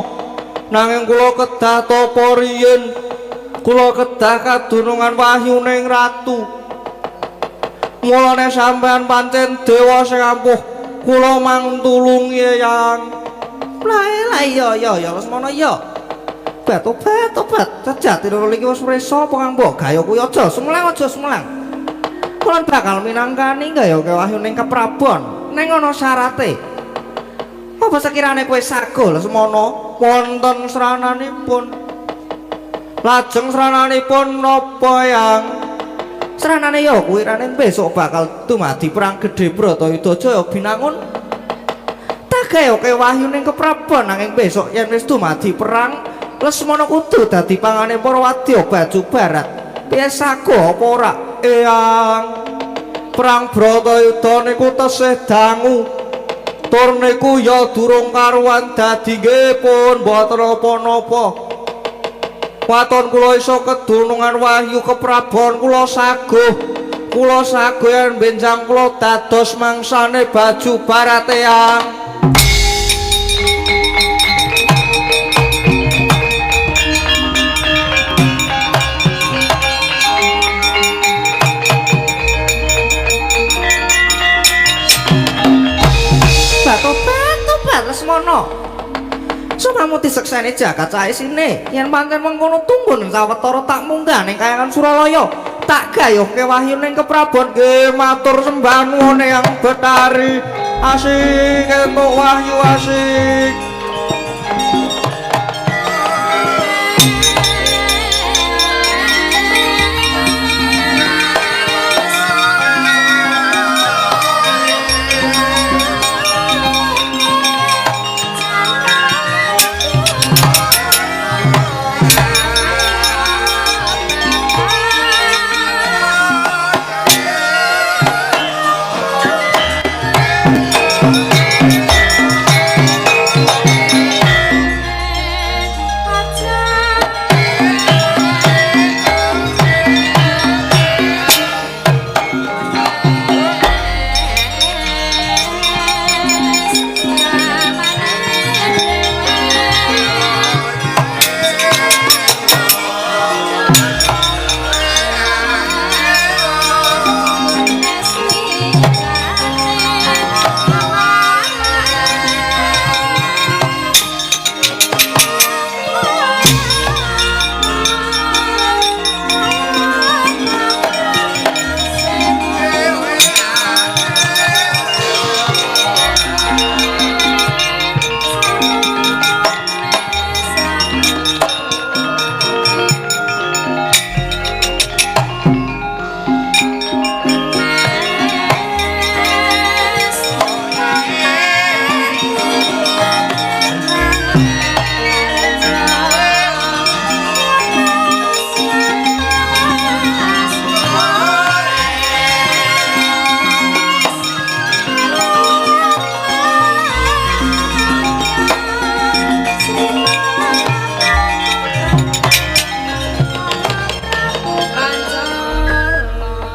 Nanging kula kedah tapa riyin. Kula kedah kadunungan wahyuning ratu. Mulane sampean pancen dewa sing ampuh, kula mangtulungi Eyang. Lah lah iya iya iya Lesmana iya. Batobat tobat sejati loro iki wis prisa apa kang mbok gayo kuwi aja sumelang aja sumelang. Kula bakal minangkani gayoke wahyuning keprabon ning ana syarate. Apa sekirane kowe sago Lesmana? Wonten srananipun. Lajeng srananipun napa Eyang? Sranane ya kuwi rane besok bakal dumadi perang gedhe Bratayuda Jaya Binangun. Tak gayoke wahyuning keprabon nanging besok yen wis dumadi perang Lesmana kudu dadi pangane para wadya baju barat. Piye sago apa ora? Eyang, perang Bratayuda niku tesih dangu. Tur niku ya durung karuan dadi nggih pun mboten napa-napa. Waton kula iso kedunungan wahyu keprabon kula saguh. Kula saguh yen benjang kula dados mangsane baju barat Eyang. Batobat tobat Lesmana. Sumamu disekseni jagat saisine. Yen pancen mengkono tunggu sawetara tak munggah ning kayangan Suralaya. Tak gayuhke wahyu ning keprabon. Nggih matur sembah nuwun Eyang Bathari. Asik entuk wahyu asik. Thank you.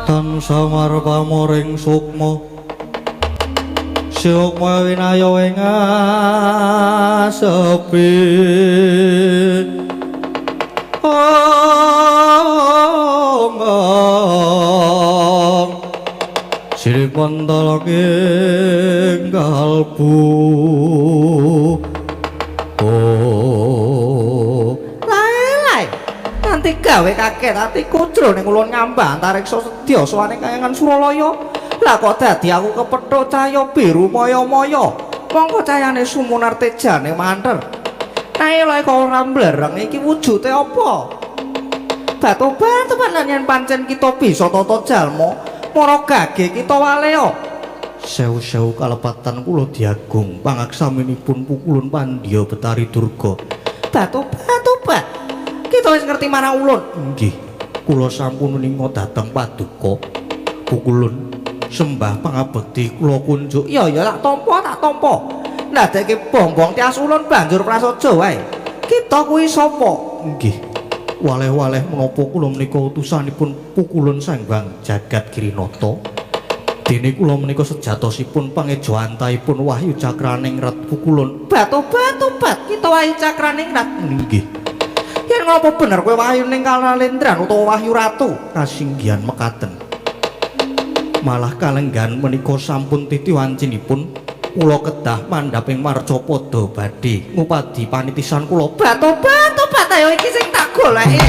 Tansah marpamoring sukma sukma winaya ing asepi. Ong Sri pentalaking kalbu. Oh Lae-lae. Nanti gawe kaget atiku jroning ulun ngambah antariksa sedya sowane kayangan Suralaya. Lah kok dadi aku kepethuk cahya biru maya-maya. Mongko cahayane sumunar tejane manter. Nae kok ora mblereng iki wujude apa? Batu-batu lan yen pancen kita bisa tata jalma, para gage kita walea. Sewu-sewu kalepatan kula diagung pangaksaminipun pukulun Pandya Betari Durga. Batu-batu. Kita wis ngerti marang ulun. Nggih, kula sampun meninga dhateng paduka pukulun sembah pangabekti kula kunjuk. Ya ya tak tampa, tak tampa. Ndadekke bombong tias ulun banjur prasaja wae. Kita kuwi sapa? Nggih. Waleh-waleh menapa kula menika utusanipun pukulun Sang Hyang Jagat Girinata. Dene kula menika sejatosipun pangejawantahipun Wahyu Cakraningrat pukulun. Batu-batu kita Wahyu Cakraningrat. Nggih. Yen ngopo bener kowe Wahyu ning Kalendran utawa Wahyu Ratu? Kasinggihan mekaten. Malah kalenggan menika sampun titi wancinipun kula kedah mandhap ing marcapada badhe ngupadi panitisan kula. Batu-batu ayo iki sing tak goleki.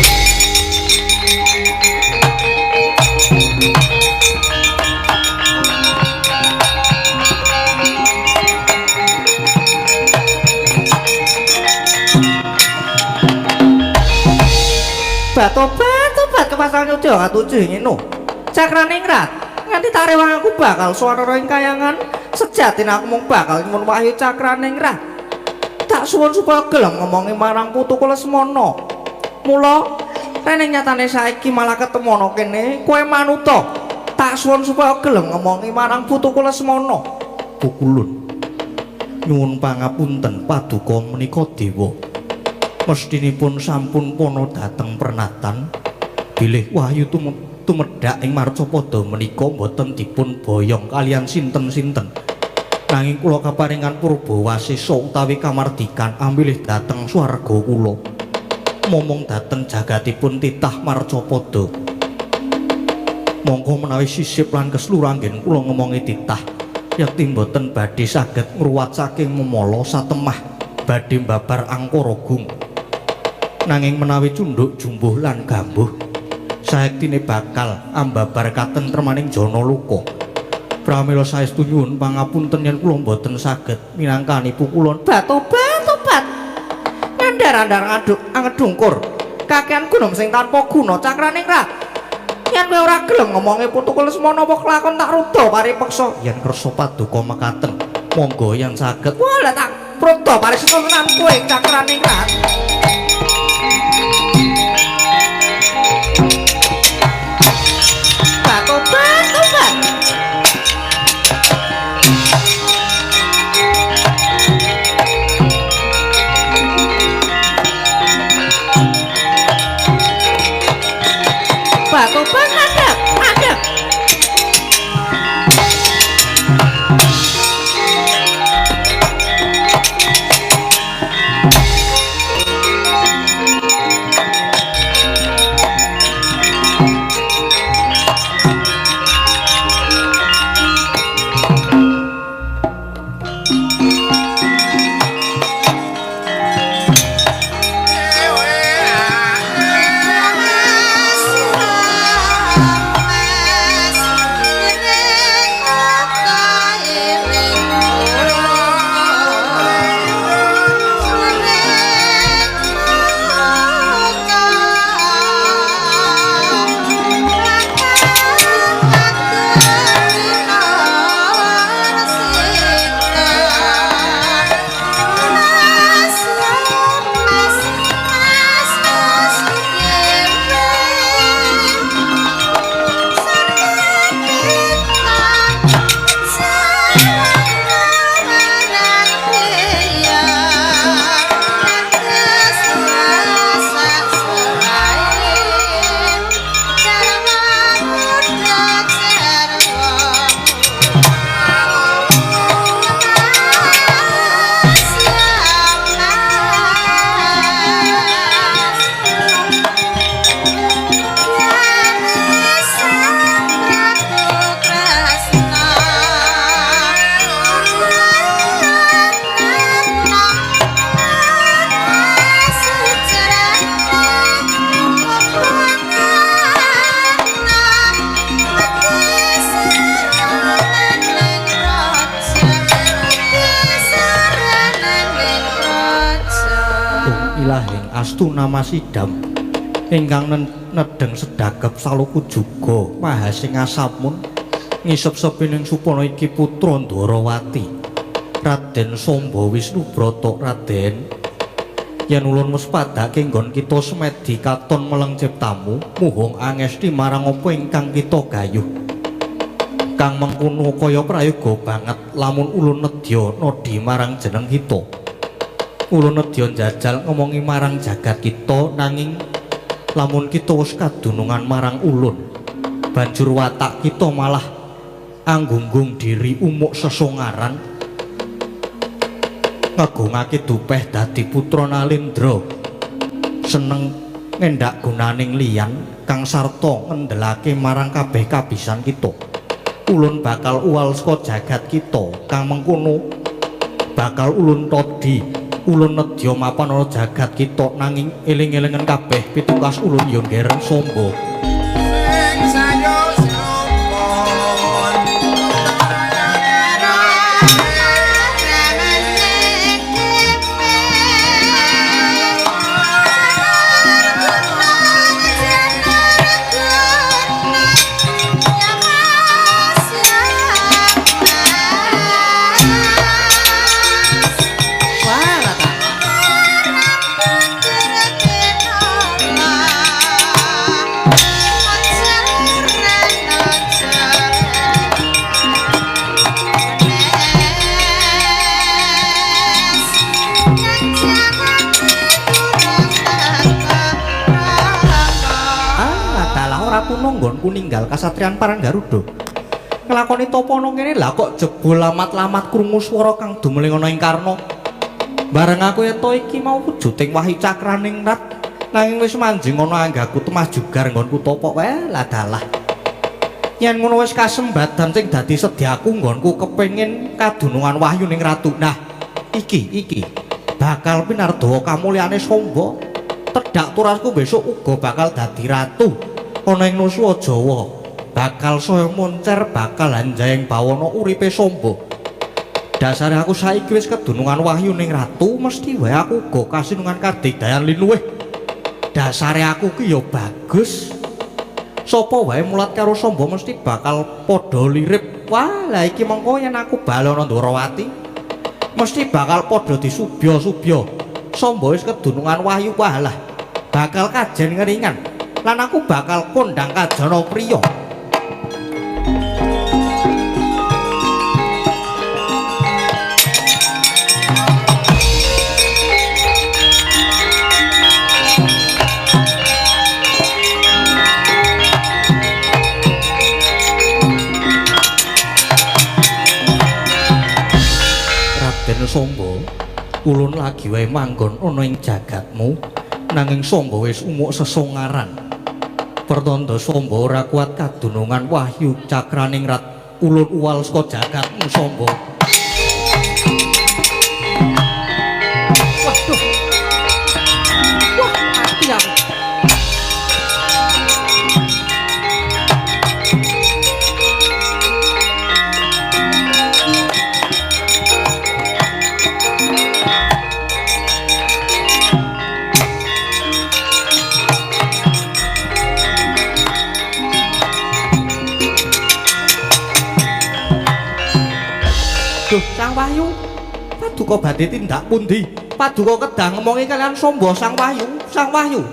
Batu-batu kepasang nyuda katuju ngene. Cakraningrat, nganti tak rewang aku bakal suara ing kayangan sejatine aku mung bakal nyuwun Wahyu Cakraningrat. Tak suwun supaya gelem ngomongi marang putuku Lesmana. Mula rene nyatane saiki malah ketemu ana kene kowe manuta. Tak suwun supaya gelem ngomongi marang putuku Lesmana. Pukulun nyuwun pangapunten paduka menika dewa. Mestinipun sampun pono dhateng pernatan bilih wahyu tumedhak ing marcapada menika boten dipun boyong kalian sinten-sinten. Nanging kula kaparingan purba wasesa utawi kamardikan ambilih dhateng swarga kula. Momong dhateng jagatipun titah marcapada. Mongko menawi sisip lan keslurah anggen kula ngomongi titah, yekti boten badhe saged ngruwat saking memala satemah badhe mbabar angkara gung. Nanging menawi cundhuk jumbuh lan gambuh, sayektine bakal ambabar katentremaning jana loka. Pramila saestu nyuwun pangapunten yen kula mboten saged minangkani pukulun. Batu-batu. Ngandar-andar ngaduk angedungkur. Kakean gunung sing tanpa guna Cakraningrat. Yen kowe ora gelem ngomongi putuku Lesmana apa kelakon tak ruda paripeksa. Yen kersa paduka mekaten, monggo yen saged. Wah, lah tak ruda paripeksa tenan kowe Cakraningrat. Batu-batu. Batu-batu ngadep, ngadep. Ah. Astuna Masidam ingkang nedheng sedagep saluku juga maha sing asamun ngisep-sepining supana iki putra Ndorowati Raden Samba Wisnubrata. Raden, yen ulun mespadake nggon kita semedi katon meleng ciptamu muhung angesti marang apa ingkang kita gayuh kang mengkono kaya prayoga banget lamun ulun nedya nodi marang jeneng kita. Ulun nedya njajal ngomongi marang jagat kita, nanging lamun kita wis kadunungan marang ulun banjur watak kita malah anggunggung diri umuk sesongaran ngegungake dupeh dadi putra Nalendra seneng ngendak gunaning liyan kang sarta ngendelake marang kabeh kabisan kita. Ulun bakal uwal saka jagat kita kang mengkono bakal ulun todi ulun nedya mapan ana jagat kita, nanging eling-elengen kabeh pitukas ulun ya ngger Samba. Sing sayo srupon Wah, rata. Ah, dalah ora puno nggonku ninggal kasatriyan Parang Garuda. Nglakoni tapa ana kene lah kok jebul lamat-lamat krungu swara kang dumeling ana ing karna. Bareng aku eto iki mau wujuding wahyu cakraning rat nanging wis manjing ana anggaku temah jugar nggonku tapa. Weh, lah dalah. Yen ngono wis kasembadan sing dadi sedyaku nggonku kepengin kadunungan wahyu ning ratu. Nah, iki bakal pinardawa kamulyane Samba. Tedhak turasku besok uga bakal dadi ratu ana ing Nuswa Jawa. Bakal saya moncer, bakal hanjayeng bawana uripe Samba. Dasare aku saiki wis kedunungan wahyu ning ratu, mesti wae aku uga kasinungan kadigdayan linuwih. Dasare aku ki ya bagus. Sapa wae mulat karo Samba mesti bakal padha lirip. Wah, lah iki mengko yen aku bali ana Ndorowati mesti bakal padha disubya-subya. Samba wis kedunungan wahyu, wah lah bakal kajen ngeringan lan aku bakal kondang kajana priya. Raden Samba, ulun lagi wae manggon ana ing jagatmu, nanging Samba wis umuk sesongaran. Pertanda Samba ora kuat kadunungan wahyu cakraning rat, ulun uwal saka jagatmu Samba. Waduh. Wah, mati aku. Duh, Sang Wahyu, paduka badhe tindak pundi? Paduka kedah ngomongi kalian Samba Sang Wahyu, Sang Wahyu.